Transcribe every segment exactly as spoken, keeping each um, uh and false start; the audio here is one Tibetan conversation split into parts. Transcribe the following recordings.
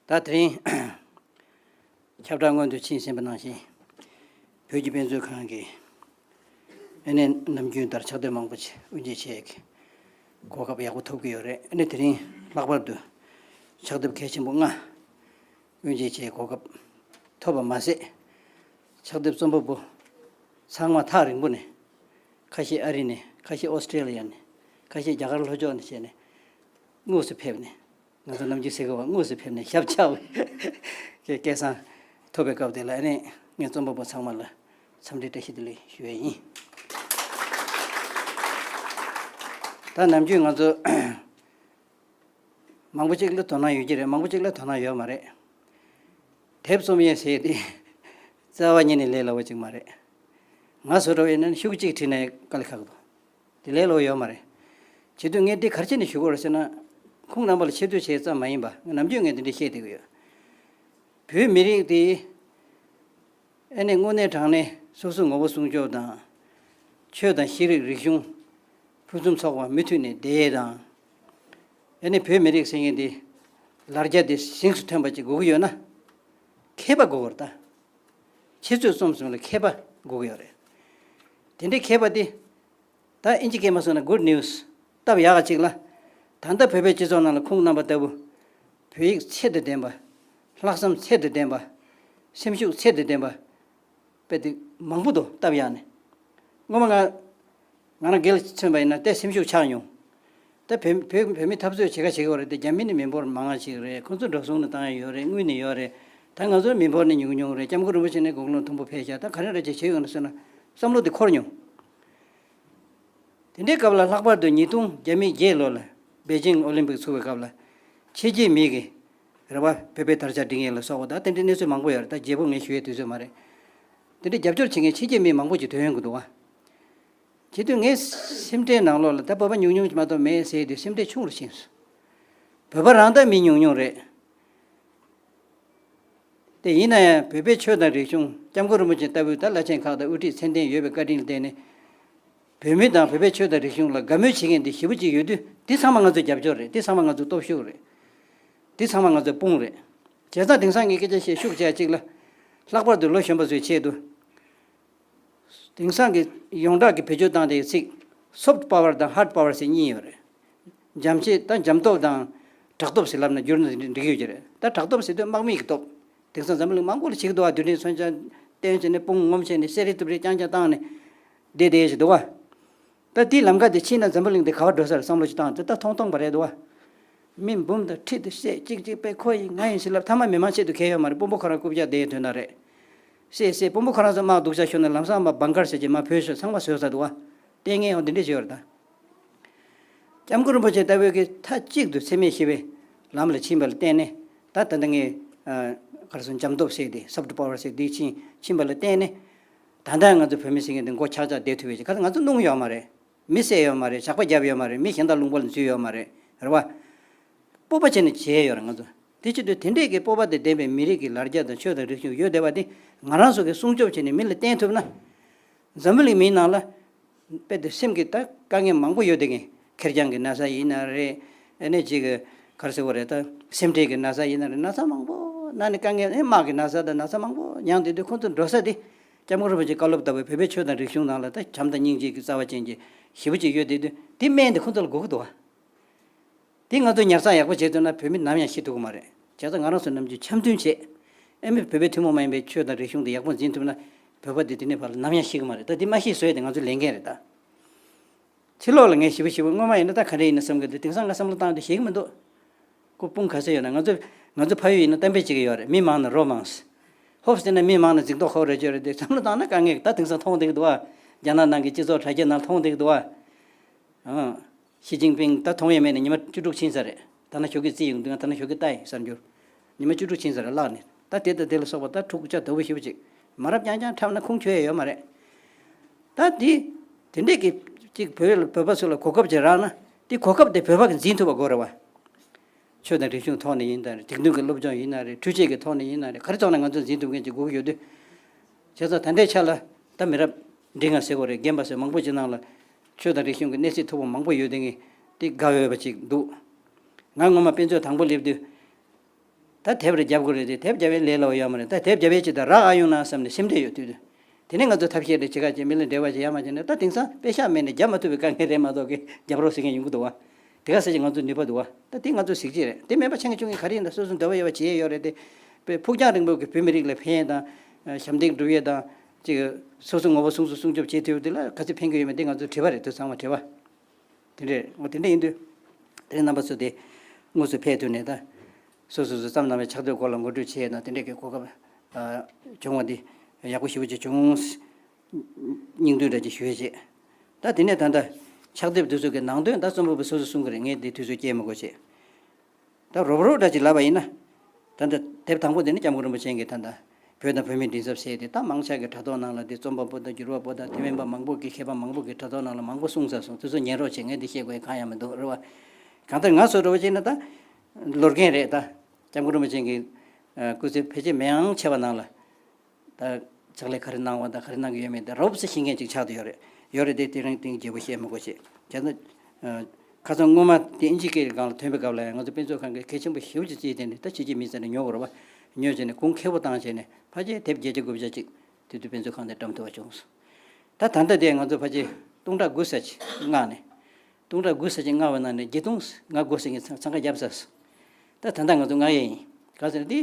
ད་དེ་རིང་ཁྱབ་བསྒྲགས་སྔོན་དུ་ཕྱིན་ཟིན་པ་ནང་བཞིན། བོད་ཀྱི་དཔེ་མཛོད་ཁང་གིས་ཨ་ནི་ནམ་རྒྱུན་ལྟར་ཕྱག་དེབ་མང་པོ་ཅིག་དབུ་འབྱེད་བྱེད་ཀྱི་གོ་སྐབས་ཡག་པོ་ཐོབ་ཀྱི་ཡོད་རེད། ཨ་ནི་དེ་རིང་ལྷག་པར་དུ་ཕྱག་དེབ་གལ་ཆེན་པོ་ལྔ་དབུ་འབྱེད་བྱེད་གོ་སྐབས་ཐོབ་པ་མ་ཟད། ཕྱག་དེབ་རྩོམ་པ་པོ་ཚང་མ་ཐག་རིང་པོ་ནས། ཁ་ཤས་ཨ་རི་ནས། ཁ་ཤས་ཨོ་སི་ཀྲེ་ལི་ཡ་ནས། ཁ་ཤས་རྒྱ་གར་ལྷོ་ཕྱོགས་ནས་བྱས་ནས་དངོས་སུ་ཕེབས་ནས། ང་ཚོ་ནམ་རྒྱུན་ཟེར་གི་བ་དངོས་སུ་ཕེབས་ནས་ཞབས་ཕྱག་གི་སྐལ་བཟང་ཐོབ་པའི་སྐབས་དེ་ལ། ཨ་ནི་ངས་རྩོམ་པ་པོ་ཚང་མ་ལ་འཚམས་འདྲི་བཀྲ་ཤིས་བདེ་ལེགས་ཞུ་ཡས་ཡིན། ད་ནམ་རྒྱུན་ང་ཚོ་མང་པོ་ཅིག་ལ་དོ་སྣང་ཡོད་ཀྱི་རེད། མང་པོ་ཅིག་ལ་དོ་སྣང་ཡོད་མ་རེད། དེབ་རྩོམ་ཡས་ཟེར་དེ་རྩ་བ་ཉིད་ནས་ལས་སླ་བོ་ཅིག་མ་རེད། ང་བཟོ་འདྲ་བོ་ཡིན་ན་ཤོག་གཅིག་བྲིས་ནས་དཀའ་ལས་ཁག་འདུག་དེ་ལས་སླ་བོ་ཡོད་མ་རེད། བྱེད་དུས་ངས་འདི་ག་རེ་བྱས་ནས་ཞུ་དགོས་རེད་ཟེར་ན། ཁུངས་རྣམ་པ་ལ་ཆེ་བསྟོད་བྱས་ཙམ་མ་ཡིན་པ། ནམ་རྒྱུན་ངས་འདི་འདྲ་བཤད་བསྡད་ཀྱི་ཡོད། བོད་མི་རིགས་དེ་ཨ་ནི་དངོས་གནས་དྲང་གནས་སོ་སོའི་ངོ་བོ་སྲུང་སྐྱོབ་དང་། ཆོས་དང་ཤེས་རིག་རིག་གཞུང་ཕུན་སུམ་ཚོགས་པ་མུ་མཐུད་ནས་བསྡད་དང་། ཨ་ནི་བོད་མི་རིགས་ཟེར་མཁན་འདི་ལ་རྒྱ་དེ་གཟེངས་སུ་ཐོན་པ་ཅིག་དགོས་ཀྱི་ཡོད་ན། མཁས་པ་དགོས་ཀྱི་རེད་ད། འཆད་རྩོད་རྩོམ་གསུམ་ལ་མཁས་པ་དགོས་ཀྱི་ཡོད་རེད། དེ་འདྲའི་མཁས་པ་དེ། ད་ཨིན་ཇི་སྐད་མ་སོང་ན་good news སྟབས་ཡག་ག་ཅིག་ལ། ད་ལྟ་བོད་པའི་སྤྱི་ཚོགས་ནང་ལ་ཁུངས་རྣམ་པ་ལྟ་བུ། བོད་ཡིག་ཚད་དང་ལྡན་པ། ལྷག་བསམ་ཚད་དང་ལྡན་པ། སེམས་ཤུགས་ཚད་དང་ལྡན་པ། དཔེ་དེ་མང་པོ་འདུག་སྟབས་ཡག་ནས། སྔོན་མ་ང་ང་རང་སྒེར་ལ་མཚོན་པ་ཡིན་ན་ཏོག་སེམས་ཤུགས་ཆག་མྱོང་། ད་བོད་བོད་བོད་མི་འཐབ་རྩོད་བྱེད་ག་བྱེད་ཀྱི་ཡོད་རེད་དེ། རྒྱ་མི་ནི་མི་འབོར་མང་ང་ཞིག་རེད། ཁོང་ཚོ་འགྲོ་སོང་ནི་བཏང་ཡ་ཡོད་རེད། དངུལ་ནི་ཡོད་རེད། ད་ང་ཚོ་མི་འབོར་ནི་ཉུང་ཉུང་རེད། སྐྱབས་མགོན་རིན་པོ་ཆེ་ནི་དགུང་ལོ་མཐོན་པོ་ཕེབས་ཤག་ད་ག་རེ་འདྲ་ཅིག་བྱེད་ཡོང་ན་ཟེར་ན། བསམ་བློ་དེ་འཁོར་མྱོང་། དེ་འདྲའི་སྐབས་ལ་ལྷག་པར་དུ་ཉིས་སྟོང་བརྒྱ་མེད་བརྒྱད་ལོ་ལ་པེ་ཅིང་ཨོ་ལིམ་པིག་ཚུགས་པའི་སྐབས་ལ། ཕྱི་རྒྱལ་མི་གིས་རེད་བ། བོད་པའི་དར་ཆ་སྒྲེང་ཡས་ལ་སོགས་པ་དང་དེ་འདྲའི་གནས་ཚུལ་མང་པོ་ཡོད་རེད། ད་རྒྱས་པོ་ངས་ཞུ་ཡས་དུས་ཚོད་མ་རེད། དེ་འདྲའི་རྒྱབ་སྐྱོར་བྱེད་མཁན་ཕྱི་རྒྱལ་མི་མང་པོ་ཅིག་ཐོན་ཡོང་གི་འདུག་བ། བྱེད་དུས་ངའི་སེམས་ཁྲལ་ནང་ལོགས་ལ། ད་བོད་པ་ཉུང་ཉུང་ཅིག་མ་གཏོགས་མེད་ཟེར་དུས་སེམས་ཁྲལ་ཆུང་རུ་ཕྱིན་སོང་། བོད་པ་རང་ད་མི་ཉུང་ཉུང་རེད། དེ་ཡིན་ན་ཡང་བོད་པའི་ཆོས་དང་རིག་གཞུང་། སྐྱབས་མགོན་རིན་པོ་ཆེ་ལྟ་བུའི་ད་བླ་ཆེན་ཁག་དང་དབུ་ཁྲིད་མཚན་ལྡན་ཡོད་པའི་བཀའ་དྲིན་ལ་བརྟེན་ནས། བོད་མི་དང་བོད་པའི་ཆོས་དང་རིག་གཞུང་ལ་དགའ་མོས་བྱེད་མཁན་འདི་ཞེ་པོ་ཅིག་ཡོད་དུས། འདི་ཚང་མ་ང་ཚོའི་རྒྱབ་སྐྱོར་རེད། འདི་ཚང་མ་ང་ཚོའི་སྟོབས་ཤུགས་རེད། འདི་ཚང་མ་ང་ཚོའི་དཔུང་རེད། བྱས་ཙང་དེང་སང་གི་སྐད་ཆ་བཤད་ཤུགས་ཆེ་གཅིག་ལ། ལྷག་པར་དུ་ལོ་གཞོན་པ་ཚོའི་ཆེད་དུ། དེང་སང་གི་ཡོངས་གྲགས་ཀྱི་བེད་སྤྱོད་བཏང་བསྡད་ཡོད་ཚིག soft power དང་hard power ཟེར་གཉིས་ཡོད་རེད། འཇམ་བྱེད་དང་། འཇམ་སྟོབས་དང་དྲག་སྟོབས་ཟེར་ལབ་ན་འགྱུར་ན་འགྲིག་གི་ཡོད་ཀྱི་རེད། ད་དྲག་སྟོབས་ཟེར་དུས་དམག་མི་གི་སྟོབས། དེང་སང་འཛམ་བུ་གླིང་མང་པོ་ལ་བྱེད་ཀྱི་འདུག་བ། རྡུལ་ཕྲན་མཚོན་ཆ་བསྟན་བྱས་ནས་དཔུང་ངོམ་བྱས་ནས་གསེར་རི་ཏུབ་རི་རྐྱང་རྐྱང་བཏང་ནས་བསྡད་བསྡད་ཡོད་ཀྱི་འདུག་བ། ད་དེའི་ལམ་ཁ་དེ་ཕྱིན་ན་འཛམ་བུ་གླིང་འདི་ག་པར་འགྲོ་ས་རེད་བསམ་བློ་ཞིག་བཏང་། དེ་ད་མཐོང་མཐོང་པ་རེད་འདུག་བ། མི་འབུམ་དང་ཁྲི་དང་བཤད། གཅིག་གཅིག་པས་ཁོ་ཡིན་ང་ཡིན་ཟེར་ལབ། མཐའ་མ་མི་མང་ཆེད་དུ་གལ་ཡོད་མ་རེད། དཔོན་པོ་ཁོ་རང་རྐུབ་བཀྱག་བསྡད་ཡོད་དོན་དག་རེད། བཤད་བཤད། དཔོན་པོ་ཁོ་རང་ཚོ་དམག་སྡུག་ཅག་ཤོར་ན་ལམ་སང་མར་བང་ཀར་ཟེར་གྱི་མར་བོས་ཤོག་ཚང་མ་བཟོས་ཚར་འདུག་བ། ལྟས་ངན་འོ་འདི་འདྲས་ཞིག་ཡོད་རེད་ད། སྐྱབས་མགོན་རིན་པོ་ཆེ་ལྟ་བུའི་གི་མཐའ་གཅིག་ཏུ་འཚེ་མེད་ཞི་བའི་ལམ་ལ་ཕྱིན་པ་ལ་བརྟེན་ནས། ད་ད་ལྟ་ངས་ཨ་ག་རེ་ཟེར། འཇམ་སྟོབས་ཟེར་དེ། soft power ཟེར་དེ་ཕྱིན་ཕྱིན་པ་ལ་བརྟེན་ནས། ད་ལྟ་ང་ཚོ་བོད་མི་ཟེར་མཁན་དེ་མགོ་ཆག་ཆག་བསྡད་ཐུབ་པའི་ཅིག་ག་ཚོད་ང་ཚོ་སྣུང་ཡོད་མ་རེད། མི་བསད་ཡོད་མ་རེད། ཇག་པ་བརྒྱབ་ཡོད་མ་རེད། མི་གཞན་དག་ལུང་པ་ལ་འཛུལ་ཡོད་མ་རེད། རེད་བ། སྤོབས་པ་བྱས་ནས་བྱས་ཡོད་རེད་ང་ཚོ། དེ་བྱེད་དུས་དེ་འདྲས་ཀྱི་སྤོབས་པ་དང་ལྡན་པའི་མི་རིགས་ཀྱི་ལ་རྒྱ་དང་ཆོས་དང་རིག་གཞུང་ཡོད་བསྡད་པ་དེ་ང་རང་ཚོ་གིས་སྲུང་སྐྱོབ་བྱས་ནས་མི་ལ་བསྟན་ཐུབ་ན། འཛམ་བུ་གླིང་མིའི་ནང་ལ་དཔེ་དེ་སེམས་ཀྱི་ད་དཀའ་ངལ་མང་པོ་ཡོད་བསྡད་མཁན། ཁེར་རྐྱང་གི་ན་ཚ་ཡིན་ན་རེད། ཨ་ནི་ཅིག་ག་རེ་ཟེར་དགོས་རེད། ད་སེམས་ཁྲལ་གྱི་ན་ཚ་ཡིན་ན་རེད། ན་ཚ་མང་པོ་ན་ནས་དཀའ་ངལ། ཨེ་དམག་གི་ན་ཚ་དང་ན་ཚ་མང་པོ་མྱངས་བསྡད་དུས་ཁོང་ཚོ་འགྲོ་ས་དེ། སྐྱབས་མགོན་རིན་པོ་ཆེའི་བཀའ་སློབ་ལྟ་བུའི་བོད་པའི་ཆོས་དང་རིག་གཞུང་ནང་ལ་ད་བྱམས་དང་སྙིང་རྗེ་གི་རྩ་བ་ཅན་གྱི་ཞེ་པོ་ཅིག་ཡོད་བསྡད་དུས། དེ་སྨན་དེ་ཁོང་ཚོ་ལ་དགོས་ཀྱི་འདུག་བ། དེ་ང་ཚོས་ཉར་ཚགས་ཡག་པོ་བྱེད་ཐུབ་ན་བོད་མི་ནམ་ཡང་ཤི་ཐུབ་ཀྱི་མ་རེད། བྱས་ཙང་ང་རང་ཚོ་ནམ་རྒྱུན་འཆམ་མཐུན་བྱེད། ཨ་ནི་བོད་པའི་ཐུན་མོང་མ་ཡིན་པའི་ཆོས་དང་རིག་གཞུང་དེ་ཡག་པོ་འཛིན་ཐུབ་ན། བོད་པ་དེ་དེ་ནས་ཕར་ལ་ནམ་ཡང་ཤི་གི་མ་རེད། ད་དེ་མ་ཤི་བཟོ་ཡས་དེ་ང་ཚོའི་ལས་འགན་རེད་ད། ཕྱི་ལོགས་ལ་ངས་ཞེ་པོ་ཞེ་པོ། སྔོན་མ་ཡིན་ན་ད་ག་འདྲ་ཡིན་ན་བསམ་གི་འདུག་དེང་སང་ང་བསམ་བློ་བཏང་དུས་ཞེད་ཀྱི་མི་འདུག་ཁོ་དཔུང་ག་ཚོད་ཡོད་ན། ང་ཚོ་ང་ཚོ་ཕ་ཡུལ་ཡིན་ན་གཏམ་དཔེ་གཅིག་ཡོད་རེད། མི་མང་ན་རོ་མང་། ཧོབ་སྟེ་ན་མི་མང་ན་འཛིང་དོགས་ཁོག་རེ་ཅོ་རེད་དེ། བསམ་བློ་བཏང་ན་དཀའ་ངལ་ད་དེང་སང་མཐོང་བསྡད་ཀྱི་འདུག་ཨ། རྒྱ་ནག་ནང་གི་སྤྱི་ཚོགས་དྲ་རྒྱ་ནང་མཐོང་བསྡད་ཀྱི་འདུག་ཨ། ཨང་། ཞི་ཅིན་ཕིང་ད་མཐོང་ཡས་མེད་ནས་ཉི་མ་བཅུ་དྲུག་ཕྱིན་ས་རེད། ད་ནང་ཞོགས་ཀས་རྩིས་ཡོང་དུས་ང་ད་ནང་ཞོགས་ཀས་ལྟ་ཡིན། གསར་འགྱུར་ཉི་མ་བཅུ་དྲུག་ཕྱིན་ས་རེད་བརླག་ནས། ད་དེ་དང་དེ་ལ་སོགས་པ་ད་འཁྲུག་ཆ་དོད་པོ་ཞེ་པོ་ཅིག་མ་རབས་རྐྱང་རྐྱང་འཁྲབ་ན་ཁུངས་འཁྱོལ་ཡས་ཡོད་མ་རེད། ད་དེ་དེ་འདྲས་ཀྱི་ཅིག་བོད་ལ་བོད་པ་ཚོ་ལ་གོ་སྐབས་ཅིག་རག་ན། དེ་གོ་སྐབས་དེ་བོད་པ་གིས་འཛིན་ཐུབ་པ་དགོས་རེད་བ། ཆོས་དང་རིག་གཞུང་ཐོག་ནས་ཡིན་ན་རེད། སྒྲིག་འདོན་གྱི་སློབ་སྦྱོང་ཡིན་ན་རེད། འཕྲུལ་ཆས་ཀྱི་ཐོག་ནས་ཡིན་ན་རེད། ག་རེ་ཐོག་ནས་ང་ཚོས་འཛིན་ཐུབ་མཁན་ཅིག་དགོས་ཀྱི་ཡོད་དུས། བྱས་ཙང་ད་ལྟའི་ཆ་ལ་ད་མི་རབས་འབྲིང་བ་ཟེར་དགོས་རེད། རྒན་པ་ཟེར་མང་པོ་ཅིག་ནང་ལ་ཆོས་དང་རིག་གཞུང་གི་གནས་ཚད་མཐོ་པོ་མང་པོ་ཡོད་དེ་ངས་དེ་དགའ་འོས་པ་ཅིག་འདུག་ང་སྔོན་མ་དཔེ་མཛོད་དང་པོ་སླེབས་དུས། ད་དེབ་རེ་རྒྱབ་དགོས་རེད་དེ། དེབ་རྒྱབ་པའི་ལས་སླ་པོ་ཡོད་མ་རེད། ད་དེབ་རྒྱབ་པའི་ཆེད་དུ་རག་ཨ་ཡོང་ན་བསམ་ནས་སེམས་ཁྲལ་ཡོད་དུས་དུས། དེ་ནས་ང་ཚོ་ཐབས་ཤེས་རེ་བྱེད་ག་བྱེད། མི་ལ་འབྲེལ་བ་བྱེད་ཡ་མ་བྱས་ན། ད་དེང་སང་པེ་ཤག་མེད་ནས་རྒྱབ་མ་ཐུབ་པའི་དཀའ་ངལ་རེད་མ་གཏོགས་གི་རྒྱབ་རོགས་ཟེར་མཁན་ཡོང་གི་འདུག་བ། དེ་ག་ཟེར་གྱི་ང་ཚོ་ནུས་པ་འདུག་བ། ད་དེ་ང་ཚོ་གཟིགས་ཀྱི་རེད། དེ་མེད་པ་ཆེ་ཆུང་གི་ག་རེ་ཡིན་ད། སོ་སོ་འདོད་པ་ཡོད་པ་བྱེད་ཡས་ཡོད་རེད་དེ། དཔེ་ཕུགས་རྒྱང་རིང་པོ་གི་བོད་མི་རིགས་ལ་ཕན་ཡས་དང་། ཞབས་འདེགས་སྒྲུབ་ཡས་དང་། ཅིག་སོ་སོ་ངོ་བོ་སྲུང་སྐྱོབ་བྱེད་ཐུབ་དེ་ལ་ག་ཚོད་ཕན་གྱི་ཡོད་མེད་དེ་ང་ཚོ་དྲི་བ་རེད། དེ་ཚང་མ་དྲི་བ་དེ་རེད། འོ་དེ་འདྲ་ཡིན་དུས། དེ་རིང་རྣམ་པ་ཚོ་དེ་དངོས་སུ་ཕེབས་ཐུབ་ནས། ད་སོ་སོ་སོ་བརྩམས་གནང་བའི་ཕྱག་དེབ་སྐོར་ལ་ངོ་སྤྲོད་བྱེད་ཡས་དང་དེ་འདྲས་ཀྱི་གོ་སྐབས་ཨ་བྱུང་བ་འདི་ཡག་པོ་ཞེ་པོ་ཅིག་བྱུང་། སྙིང་བསྡུས་འདྲ་ཅིག་ཞུ་ཡས་བྱེད། ད་དེ་ནས་ད་ལྟ་ཕྱག་དེབ་འདི་ཚོ་གི་ནང་དོན་ད་རྩོམ་པ་པོ་སོ་སོ་གསུང་གི་རེད། ངས་འདི་དུས་ཚོད་སྐྱེལ་མི་དགོས་བྱེད། ད་རོབ་རོབ་འདྲ་ཅིག་ལབ་པ་ཡིན་ན། ད་ལྟ་དེབ་དང་པོ་འདི་ནི་སྐྱབས་མགོན་རིན་པོ་ཆེ་གིས་ད་ལྟ་བོད་དང་བོད་མིའི་མགྲིན་ཚབ་ཟེར་ཏེ། ད་མང་ཆེ་གི་དྲ་ཐོག་ནང་ལ་འདི་རྩོམ་པ་པོ་དང་འགྱུར་བ་པོ་དང་དེ་མིན་པ་མང་པོ་གི་མཁས་པ་མང་པོ་གི་དྲ་ཐོག་ནང་ལ་མང་པོ་གསུངས་ཚར་སོང་། དེ་ཚོ་ཉན་རོགས་བྱེད། ངས་འདི་བཤད་དགོས་ཡ་གང་ཡང་མི་འདུག་རེད་བ། གང་ལྟར་ང་ཚོ་འདྲ་བོ་བྱས་ན་ད་ལོ་རྒན་རེད། ད་སྐྱབས་མགོན་རིན་པོ་ཆེ་གི་སྐུ་ཚེ་ཕལ་ཆེར་མི་ཡང་ཆེ་བ་ནང་ལ། ད་ཕྱག་ལས་ག་རེ་གནང་བ་དང་ག་རེ་གནང་གི་ཡོད་མེད་དེ་རོབ་ཙམ་ཤེས་མཁན་ཅིག་ཆགས་བསྡད་ཡོད་རེད། ཡོད་རེད་དེ། དེ་རིང་དེང་རྒྱས་པོ་བཤད་མི་དགོས་བྱེད། བྱས་ན། ཨ། ཁ་སང་སྔོན་མ་དེ་ཨིན་ཇི་སྐད་ཀྱི་སྒང་ལ་ཐོན་པའི་སྐབས་ལ་ཡང་ང་ཚོ་དཔེ་མཛོད་ཁང་གིས་གལ་ཆེན་པོ་ཞེ་པོ་ཅིག་བརྩིས་བྱས་ནས། ད་ཕྱི་རྒྱལ་མི་ཟེར་ནས་ཉོ་དགོས་རེད་བ། ཉོས་བྱས་ནས་གོང་ཁེ་པོ་བཏང་བྱས་ནས་ཕལ་ཆེར་དེབ་བརྒྱད་ཅུ་དགུ་བརྒྱ་ཅིག་དེ་དུས་དཔེ་མཛོད་ཁང་ནས་བཀྲམ་ཐུབ་པ་བྱུང་སོང་། ད་ད་ལྟ་དེ་ང་ཚོ་ཕལ་ཆེར་སྟོང་ཕྲག་དགུ་ཙམ་ཅིག་མངགས་ནས། སྟོང་ཕྲག་དགུ་ཙམ་ཅིག་མངགས་པའི་ནང་ནས་བརྒྱད་སྟོང་ལྔ་བཅུ་ཙམ་ཅིག་འཚང་ཁ་བརྒྱབ་ཚར་སོང་། ད་ད་ལྟ་ང་ཚོ་མངགས་ཡས་ཡིན། གང་ཟེར་ན་དེ་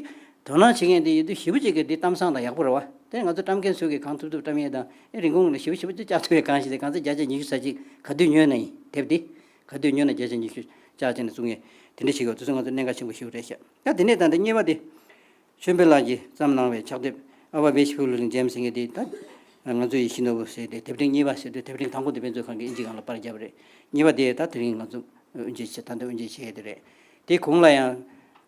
དོ་སྣང་བྱེད་མཁན་དེ་ཡོད་དུས་ཞེ་པོ་ཅིག་གིས་དེ་གཏམ་བཟང་དང་ཡག་པོ་རེད་བ། དེ་ང་ཚོ་བཀྲམ་མཁན་ཚོས་གིས་གང་ཐུབ་ཐུབ་བཀྲམ་ཡས་དང་། ཨེ་རིན་གོང་ལ་ཞེ་པོ་ཞེ་པོ་ཅིག་བཅག་ཐུབ་ཡས། གང་ཞིག་དེ་གང་ཚེ་བརྒྱ་ཆ་ཉི་ཤུ་ཙམ་ཅིག་ག་དུས་ཉོས་ན་ཡིན། དེབ་དེ་ག་དུས་ཉོས་ན་བརྒྱ་ཆ་ཉི་ཤུ་བཅག་བྱས་ནས་བཙུགས་ཡས་དེ་འདྲ་ཞིག་ཡོད། དེ་ཚོ་ང་ཚོ་གནད་འགག་ཆེན་པོ་ཞིག་རེད་ཤག་ད་དེ་ནས་ད་ལྟ་གཉིས་པ་དེ། ཆོས་འཕེལ་ལགས་ཀྱིས་བརྩམས་གནང་བའི་ཕྱག་དེབ། ཨ་བ་བེ་ཤི་ཕུ་ལུ་ལིང་ཇེམ་ཟེར་མཁན་དེ། ད་ང་ཚོ་ཡི་ཤི་ནོ་བུ་ཟེར་ཏེ་དེབ་ཕྲེང་གཉིས་པ་ཟེར་དུས། དེབ་ཕྲེང་དང་པོ་དེ་དཔེ་མཛོད་ཁང་གིས་ཨིན་ཇི་སྒང་ལ་པར་བརྒྱབ་པ་རེད། གཉིས་པ་དེ་ད་དེ་རིང་ང་ཚོ་དབུ་འབྱེད་བྱེད། ད་ལྟ་དབུ་འབྱེད་བྱེད་ཡས་དེ་རེད། དེ་གོང་ལ་ཡང་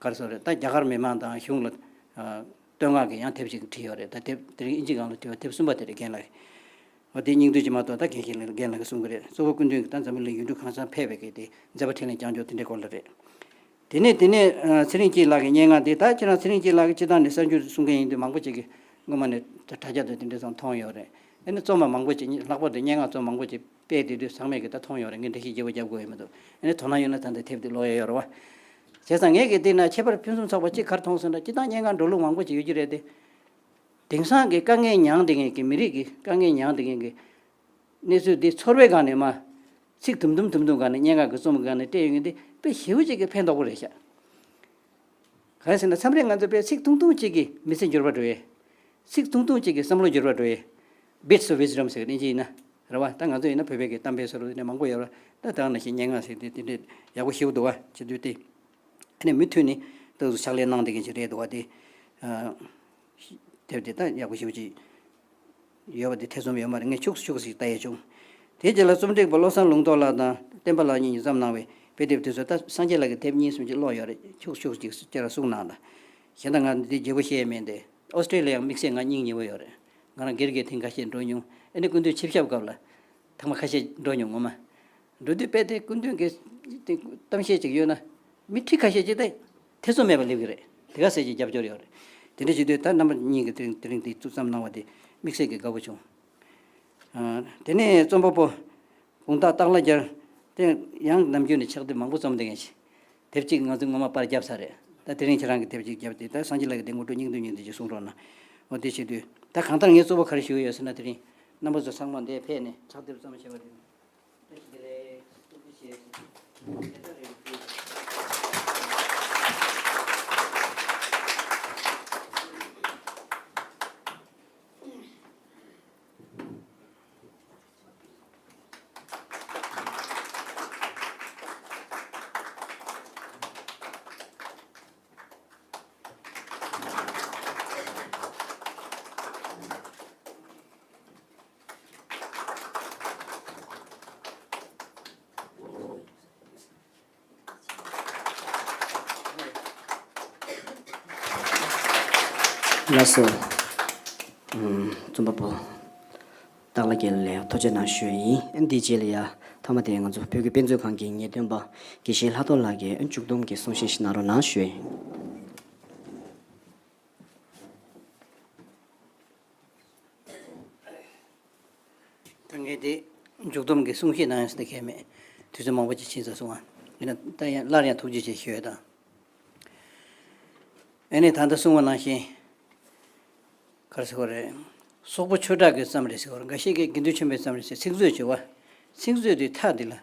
ག་རེ་ཟེར་རེད། ད་རྒྱ་གར་མི་མང་དང་གཞུང་ལ་ཨ་བསྟོད་བསྔགས་ཀྱི་ཡང་དེབ་ཅིག་བྲིས་ཡོད་རེད། ད་དེབ་དེ་རིང་ཨིན་ཇི་སྒང་ལ་བྲིས་པ་དེབ་གསུམ་པ་དེ་རེད། རྒན་ལགས། འོ་དེ་སྙིང་བསྡུས་ཅིག་མ་གཏོགས། ད་རྒན་ཞིག་ལ་རྒན་ལགས་ཀྱིས་གསུང་གི་རེད། གཙོ་བོ་སྐུ་མདུན་གྱིས་ད་འཛམ་བུ་གླིང་ཡུལ་གྲུ་གང་སར་ཕེབས་པའི་གི་དེ་མཛད་པ་འཕྲིན་ལས་བསྐྱངས་ཕྱོགས་དེ་འདྲའི་སྐོར་ལ་རེད། དེ་ནས་དེ་ནས་ཨ་ཚེ་རིང་སྐྱིད་ལགས་ཀྱི་སྙན་ངག་འདི། ད་ཁྱེད་རང་ཚེ་རིང་སྐྱིད་ལགས་ཀྱིས་སྤྱིར་བཏང་ནས་གསར་འགྱུར་གསུང་མཁན་ཡིན་དུས་མང་པོ་ཅིག་གིས་སྔོན་མ་ནས་ད་དྲ་རྒྱ་དང་དེ་འདྲ་ཚང་མཐོང་ཡོད་རེད། ཨ་ནི་རྩོམ་པ་མང་པོ་ཅིག་ལྷག་པར་དུ་སྙན་ངག་རྩོམ་མང་པོ་ཅིག་སྤེལ་བསྡད་དུས་ཚང་མས་ཀྱིས་ད་མཐོང་ཡོད་རེད། ངས་འགྲེལ་བཤད་རྒྱས་པོ་རྒྱབ་དགོས་ཡོད་མི་འདུག་ཨ་ནི་དོ་སྣང་ཡོད་ན་ད་ལྟ་དེབ་འདི་ཀློག་ཡ་ཡོད་རེད་བ། བྱས་ཙང་ངས་ཀྱིས་འདི་ན་ཁྱད་པར་ཕུན་སུམ་ཚོགས་པ་ཅིག་ག་རེ་མཐོང་སོང་ན། སྤྱིར་བཏང་སྙན་ངག་འགྲོ་ལུགས་མང་པོ་ཅིག་ཡོད་ཀྱི་རེད་དེ། དེང་སང་གི་དཀའ་ངལ་མྱངས་བསྡད་མཁན་གྱི་མི་རིགས་ཀྱི་དཀའ་ངལ་མྱངས་བསྡད་མཁན་གྱི་གནས་ཚུལ་འདི་ཚོར་བའི་སྒང་ནས་མར་ཚིག་དུམ་དུམ་དུམ་དུམ་སྒང་ནས་སྙན་ངག་གི་རྩོམ་སྒང་ནས་སྤྲད་ཡོང་མཁན་འདི་དཔེ་ཞེ་པོ་ཅིག་གི་ཕན་ཐོགས་པོ་རེད་ཤག་གང་ཡིན་ཟེར་ན། མཚམས་རེ་ང་ཚོ་དཔེ་ཚིག་ཐུང་ཐུང་ཅིག་གིས་མི་ཚེ་འགྱུར་བ་འགྲོ་ཡས། ཚིག་ཐུང་ཐུང་ཅིག་གིས་བསམ་བློ་འགྱུར་བ་འགྲོ་ཡས། Bits of Wisdom ཟེར་གི་ཨིན་ཇི་ཡིན་ན་རེད་བ། ད་ང་ཚོ་ཡིན་ན་བོད་པའི་གི་གཏམ་དཔེ་བཟོ་འདྲ་དེ་འདྲ་མང་པོ་ཡོད་རེད། ད་ད་ག་ནང་བཞིན་སྙན་ངག་ཟེར་དེ་དེ་འདྲ་ཡག་པོ་ཞེ་པོ་འདུག་བ། བྱེད་དུས་དེ། ཨ་ནི་མུ་མཐུད་ནས་ཏོག་ཙམ་ཕྱག་ལས་གནང་བསྡད་མཁན་ཅིག་རེད་འདུག་བ། དེ་ཨ་དེབ་དེ་ད་ཡག་པོ་ཞེ་པོ་ཅིག་ཡོད་པ་དེ་ཐེ་ཚོམ་ཡོད་མ་རེད། ངས་ཁྱུག་ཙམ་ཁྱུག་ཙམ་ཞིག་ལྟ་ཡས་བྱུང་། དེའི་རྗེས་ལ་རྩོམ་སྒྲིག་པ་བློ་བཟང་ལུང་རྟོགས་ལགས་དང་བསྟན་པ་ལགས་གཉིས་ཀྱིས་བརྩམས་གནང་བའི་དཔེ་དེབ་དེ་ཚོ། ད་སངས་རྒྱས་ལགས་ཀྱི་དེབ་གཉིས་གསུམ་ཅིག་ཀློག་ཡོད་རེད། ཁྱུག་ཙམ་ཁྱུག་ཙམ་ཅིག་ཁྱེད་རང་གསུངས་གནང་དང་། གཞན་དག་ང་འདི་རྒྱས་པོ་བཤད་ཡས་མེད་དེ། ཨོ་སི་ཀྲི་ལི་ཡ་དམིགས་བསལ་ང་སྙིང་ཉེ་བོ་ཡོད་རེད། ང་རང་སྒེར་གྱི་ཐེངས་ཁ་ཤས་འགྲོ་མྱོང་། ཨ་ནི་སྐུ་མདུན་ཆིབས་ཞབས་སྐབས་ལ་ཐེངས་མ་ཁ་ཤས་འགྲོ་མྱོང་། ངོ་མ་འགྲོ་དུས་དཔེ་དེ་སྐུ་མདུན་གྱི་གཏམ་བཤད་ཅིག་ཡོད་ན་མི་ཁྲི་ཁ་ཤས་ཅིག་ད་ཐེ་ཚོམ་མེད་པར་སླེབས་ཀྱི་རེད། དེ་ག་ཟེར་གྱི་རྒྱབ་སྐྱོར་ཡོད་རེད། དེ་འདྲ་བྱེད་དུས་ད་རྣམ་པ་གཉིས་ཀྱིས་དེ་རིང་དེ་རིང་དེ་བཙུགས་བརྩམས་གནང་བ་དེ་དམིགས་བསལ་གྱི་དགའ་པོ་བྱུང་། ཨ། དེ་ནས་རྩོམ་པ་པོ་དགོང་དག་སྟག་ལྷ་རྒྱལ་དེ་ཡང་ནམ་རྒྱུན་ནས་ཕྱག་དེབ་མང་པོ་རྩོམ་བསྡད་མཁན་ཞིག་དེབ་གཅིག་ང་ཚོས་སྔོན་མ་པར་བརྒྱབ་ཚར་རེད། ད་དེ་རིང་ཁྱེད་རང་གིས་དེབ་གཅིག་བརྒྱབ་སྟེ། ད་སངས་རྒྱས་ལགས་ཀྱིས་དེ་ངོ་སྤྲོད་སྙིང་བསྡུས་སྙིང་བསྡུས་ཅིག་གསུང་རོགས་གནང་། འོ་དེ་བྱེད་དུས་ད་གང་ལྟར་ངས་གཙོ་བོ་ག་རེ་ཞུ་གི་ཡོད་ཟེར་ན། དེ་རིང་རྣམ་པ་ཚོ་ཚང་མ་འདིར་ཕེབས་ནས་ཕྱག་དེབ་རྩོམ་བྱས་པ་དེ། བཀྲ་ཤིས་བདེ་ལེགས། ཐུགས་རྗེ་ཆེ། དེ་ལྟར་རེ་བ་ཅན། ལགས་སོ། ཨམ། རྩོམ་པ་པོ་སྟག་ལྷ་རྒྱལ་ལགས་ཐུགས་རྗེ་གནང་ཞུ་ཡས་ཡིན། འདིའི་རྗེས་ལ་ཡ་མཐའ་མ་དེ་ང་ཚོ་བོད་ཀྱི་དཔེ་མཛོད་ཁང་གི་ངེས་སྟོན་པ་དགེ་བཤེས་ལྷག་རྡོར་ལགས་ཀྱིས་མཇུག་སྡོམ་གྱི་གསུང་བཤད་ཞིག་གནང་རོགས་གནང་ཞུ་ཡས་ཡིན། ད་ངས་དེ་མཇུག་སྡོམ་གྱི་གསུང་བཤད་གནང་ཡ་ཟེར་ན་གང་ཡང་མེད། དུས་ཚོད་མང་པོ་ཅིག་ཕྱིན་ཚར་སོང་ང་། ཡིན་ན་ད་ཡང་སླར་ཡང་ཐུགས་རྗེ་ཆེ་ཞུ་ཡས་དང་། ཨ་ནི་ད་ལྟ་གསུངས་པ་ནང་བཞིན། ག་རེ་ཟེར་དགོས་རེད། སོག་པོ་ཆོས་གྲགས་ཀྱིས་བརྩམས་རེད་ཟེར་དགོས་རེད། འགའ་ཤས་ཀྱིས་དགེ་འདུན་ཆོས་འཕེལ་བརྩམས་རེད་ཟེར། ཚིག་མཛོད་ཅེས་པ། ཚིག་མཛོད་དེའི་མཐའ་འདི་ལ།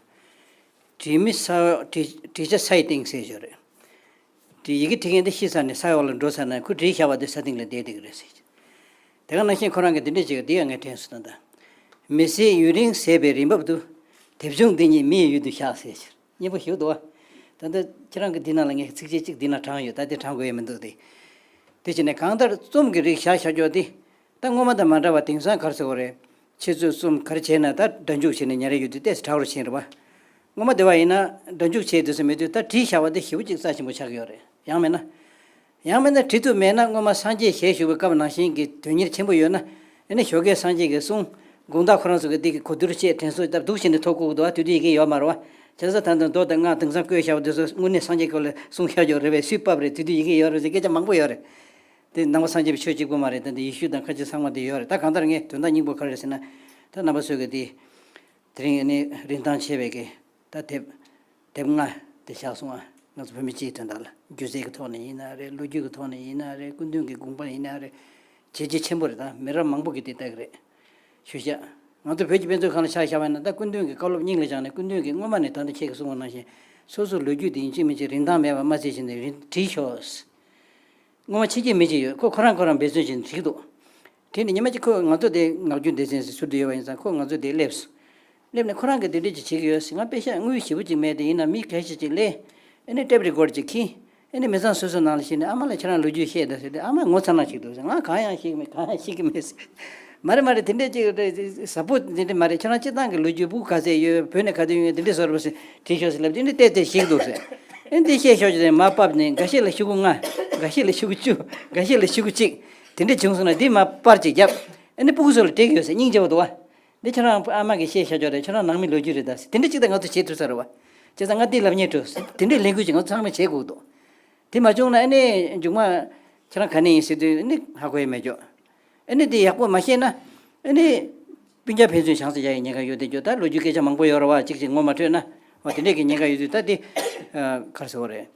བྲིས་མི་ས་བྲིས་བྲིས་ཆ་སའི་སྟེང་ཟེར་ཞོར་རེད། དེ་ཡི་གེ་བྲིས་མཁན་དེ་ཤི་ཚར་ནས་ས་འོག་ལ་འགྲོ་ཚར་ན་ཁོ་བྲིས་བཞག་པ་དེ་ས་སྟེང་ལ་བསྡད་བསྡད་ཀྱི་རེད་ཟེར། དེ་ག་ནང་བཞིན་ཁོ་རང་གིས་འདི་འདྲས་བྱེད་ཀྱི་འདི་ཡང་ངས་དྲན་སོང་ད་ལྟ། མི་ཚེའི་ཡུན་རིང་ཟད་པའི་རིན་འབབ་ཏུ། དེབ་ཆུང་འདི་ཉིད་མི་ཡི་ཡུལ་དུ་བཞག་ཟེར། སྙན་པོ་ཞིག་འདུག་བ། ད་ལྟ་ཁྱེད་རང་གི་འདི་ནང་ལ་ངས་ཚིགས་བཅད་གཅིག་འདི་ན་དྲངས་ཡོད། ད་དེ་དྲངས་དགོས་ཡ་མི་འདུག་སྟེ། དེ་བྱས་ནས་གང་ལྟར་རྩོམ་གྱི་རིགས་བཞག་བཞག་ཆོག་སྟེ། ད་སྔོན་མ་དང་མ་འདྲ་བ་དེང་སང་ག་རེ་ཟེར་དགོས་རེད། ཆུ་ཚོད་གསུམ་ག་རེ་བྱས་ན་ད་སྒྲ་འཇུག་བྱས་ནས་ཉལ་རེ་ཡོད་དུས་ཏོག་ཙམ་དྲག་རུ་ཕྱིན་རེད་བ། སྔོན་མ་དེ་བ་ཡིན་ན་སྒྲ་འཇུག་བྱས་དུས་སུ་མེད་དུས་ད་བྲིས་བཞག་པ་དེ་ཞེ་པོ་ཅིག་རྩ་ཆེན་པོ་ཆགས་ཀྱི་ཡོད་རེད། ཡང་མིན་ན། ཡང་མིན་ན་བྲིས་ཐུབ་མེད་ན་སྔོན་མ་སངས་རྒྱས་ཞལ་བཞུགས་པའི་སྐབས་ནང་བཞིན་གྱི་དོན་གཉེར་ཆེན་པོ་ཡོད་ན། ཨ་ནི་ཞོགས་ཀས་སངས་རྒྱས་ཀྱི་གསུང་དགོངས་དག་ཁོ་རང་ཚོ་གི་འདི་གི་གོ་བསྡུར་བྱས་དྲན་གསོ་སྟབས་སྡུག་བྱས་ནས་ཐོ་བཀོད་འདུག་བ། དེ་དུས་ཡི་གེ་ཡོད་མ་རེད་བ། བྱས་ཙང་ད་ལྟ་མདོ་དང་སྔགས་དེང་སང་བཀོད་བཞག་པ་དེ་ཚོ་དངོས་གནས་སངས་རྒྱས་སྐབས་ལ་གསུང་བཞག་ཡོད་རེད་པས། སུས་ཕབ་རེད། དེ་དུས་ཡི་གེ་ཡོད་རེད་ཟེར་སྐད་ཆ་མང་པོ་ཡོད་རེད། དེ་ནང་པ་སངས་རྒྱས་པའི་ཆོས་གཅིག་པུ་མ་རེད། ད་འདི་ཡེ་ཤུ་དང་ཁ་ཆེ་ཚང་མ་དེ་ཡོད་རེད། ད་གང་ལྟར་ངས་དོན་དག་སྙིང་པོ་ག་རེ་རེད་ཟེར་ན། ད་རྣམ་པ་ཚོས་གི་དེ། དེ་རིང་ཨ་ནི་རིན་ཐང་ཆེ་བའི་གི་ད་དེབ་དེབ་ལྔ་དེ་བཞག་སོང་ཨ། ང་ཚོ་བོད་མི་སྤྱིའི་དོན་དག་ལ་སྒྱུ་རྩལ་གྱི་ཐོག་ནས་ཡིན་ན་རེད། ལོ་རྒྱུས་ཀྱི་ཐོག་ནས་ཡིན་ན་རེད། སྐུ་མདུན་གྱི་དགོངས་པ་ཡིན་ན་རེད། བྱས་རྗེས་ཆེན་པོ་རེད། ད་མི་རབས་མང་པོ་གིས་དེ་ལྟ་གི་རེད། ཞུ་བཞག་ང་ཚོ་བོད་ཀྱི་དཔེ་མཛོད་ཁང་ལ་ཆ་བཞག་པ་ཡིན་ན་ད་སྐུ་མདུན་གྱི་བཀའ་སློབ་སྙིང་ལ་བཅངས་ནས། སྐུ་མདུན་གྱིས་སྔོན་མ་ནས་ད་ལྟ་ཁྱེད་ཀྱིས་གསུངས་པ་ནང་བཞིན་སོ་སོའི་ལོ་རྒྱུས་དེ་ཡིན་གཅིག་མིན་གཅིག་རིན་ཐང་མེད་པ་མ་བརྩིས་བྱས་ནས་རིན་བྲིས་ཤོག་སྔོན་མ་ཕྱི་རྒྱལ་མི་གཅིག་ཡོད། ཁོ་ཁོ་རང་ཁོ་རང་འབད་བརྩོན་བྱས་ནས་བྲིས་འདུག་དེ་ནི་ཉི་མ་གཅིག་ཁོས་ང་ཚོ་དེ་ངག་རྒྱུན་སྡེ་ཚན་ཟེར་ཟུར་དུ་ཡོད་པ་ཡིན་ཙང་ཁོས་ང་ཚོ་དེ་སླེབས་སོང་། སླེབས་ནས་ཁོ་རང་གིས་དེ་འདྲས་ཅིག་བྱེད་ཀྱི་ཡོད་ཟེར། ང་དཔེ་ཤག་དངུལ་ཞེ་པོ་ཅིག་མེད་དེ། ཡིན་ན་མི་ག་ཤས་ཅིག་སླེབས། ཨ་ནི་ཊེབ་རི་ཀོཌ་ཅིག་ཁྱེར། ཨ་ནི་མི་ཚང་སོ་སོའི་ནང་ལ་ཕྱིན་ནས་ཨ་མ་ལགས་ཁྱེད་རང་ལོ་རྒྱུས་བཤད་དང་ཟེར་ཏེ། ཨ་མ་ངོ་ཚ་ན་ཞིག་འདུག་ཟེར། ང་གང་ཡང་ཤེས་ཀྱི་མེད། གང་ཡང་ཤེས་ཀྱི་མེད་ཟེར། མ་རེད་མ་རེད། དེ་འདྲས་ཅིག་རེད། ཟབ་པོ་དེ་འདྲས་མ་རེད། ཁྱེད་རང་སྤྱིར་བཏང་གི་ལོ་རྒྱུས་སྤུ་གུ་ག་ཚད་ཡོད། བོད་ནས་ག་དུས་ཡོང་། དེ་འདྲས་བཟོ་འདྲ་པོ་ཞིག་བྲིས་ཤོག་ཟེར་ལབ་དུས་ཨ་ནི་ཏོག་ཙམ་ཞིག་འདུག་ཟེར། ཨ་ནི་དེ་བཤད་ཤོག་ཅིག་ཟེར་མར་ཕབ་ནས་འགའ་ཤས་ལ་ཤོག་གུ་ལྔ། འགའ་ཤས་ལ་ཤོག་གུ་བཅུ། འགའ་ཤས་ལ་ཤོག་གུ་གཅིག་དེ་འདྲས་བྱུང་སོང་ན་དེ་མར་པར་ཅིག་བརྒྱབ། ཨ་ནི་སྤུ་གུ་ཚོ་ལ་སྤྲད་ཀྱི་ཡོད་ཟེར། སྙིང་རྗེ་པོ་འདུག་བ། འདི་ཁྱེད་རང་ཨ་མ་གིས་བཤད་བཞག་ཆོག་རེད། ཁྱེད་རང་ནང་མི་ལོ་རྒྱུས་རེད་ད་ཟེར། དེ་འདྲ་ཅིག་ད་ང་ཚོ་བྱེད་ཐུབ་ས་རེད་བ། བྱས་ཙང་ང་འདི་ལབ་སྙིང་བྲོ། དེ་འདྲའི་ལས་འགུལ་ཅིག་ང་ཚོ་ཚང་མས་བྱེད་དགོས་འདུག་དེ་མ་བྱུང་ན་ཨ་ནི་མཇུག་མ་ཁྱེད་རང་ག་ནས་ཡིན་ཟེར་དུས་ཨ་ནི་ཧ་གོ་ཡ་མེད་ཀྱོག་ཨ་ནི་དེ་ཡག་པོ་མ་ཤེས་ན་ཨ་ནི་སྤུན་ཀྱག་ཕན་ཚུན་བྱང་ས་རྒྱག་ཡའི་ཉེན་ཁ་ཡོད་དེ་ཀྱོག་ད་ལོ་རྒྱུས་སྐད་ཆ་མང་པོ་ཡོད་རེད་བ། གཅིག་གཅིག་ངོ་མ་འཕྲོད་ན་བ། དེ་འདྲས་ཀྱི་ཉེན་ཁ་ཡོད་དུས་ད་དེ་ག་རེ་ཟེར་དགོས་རེད།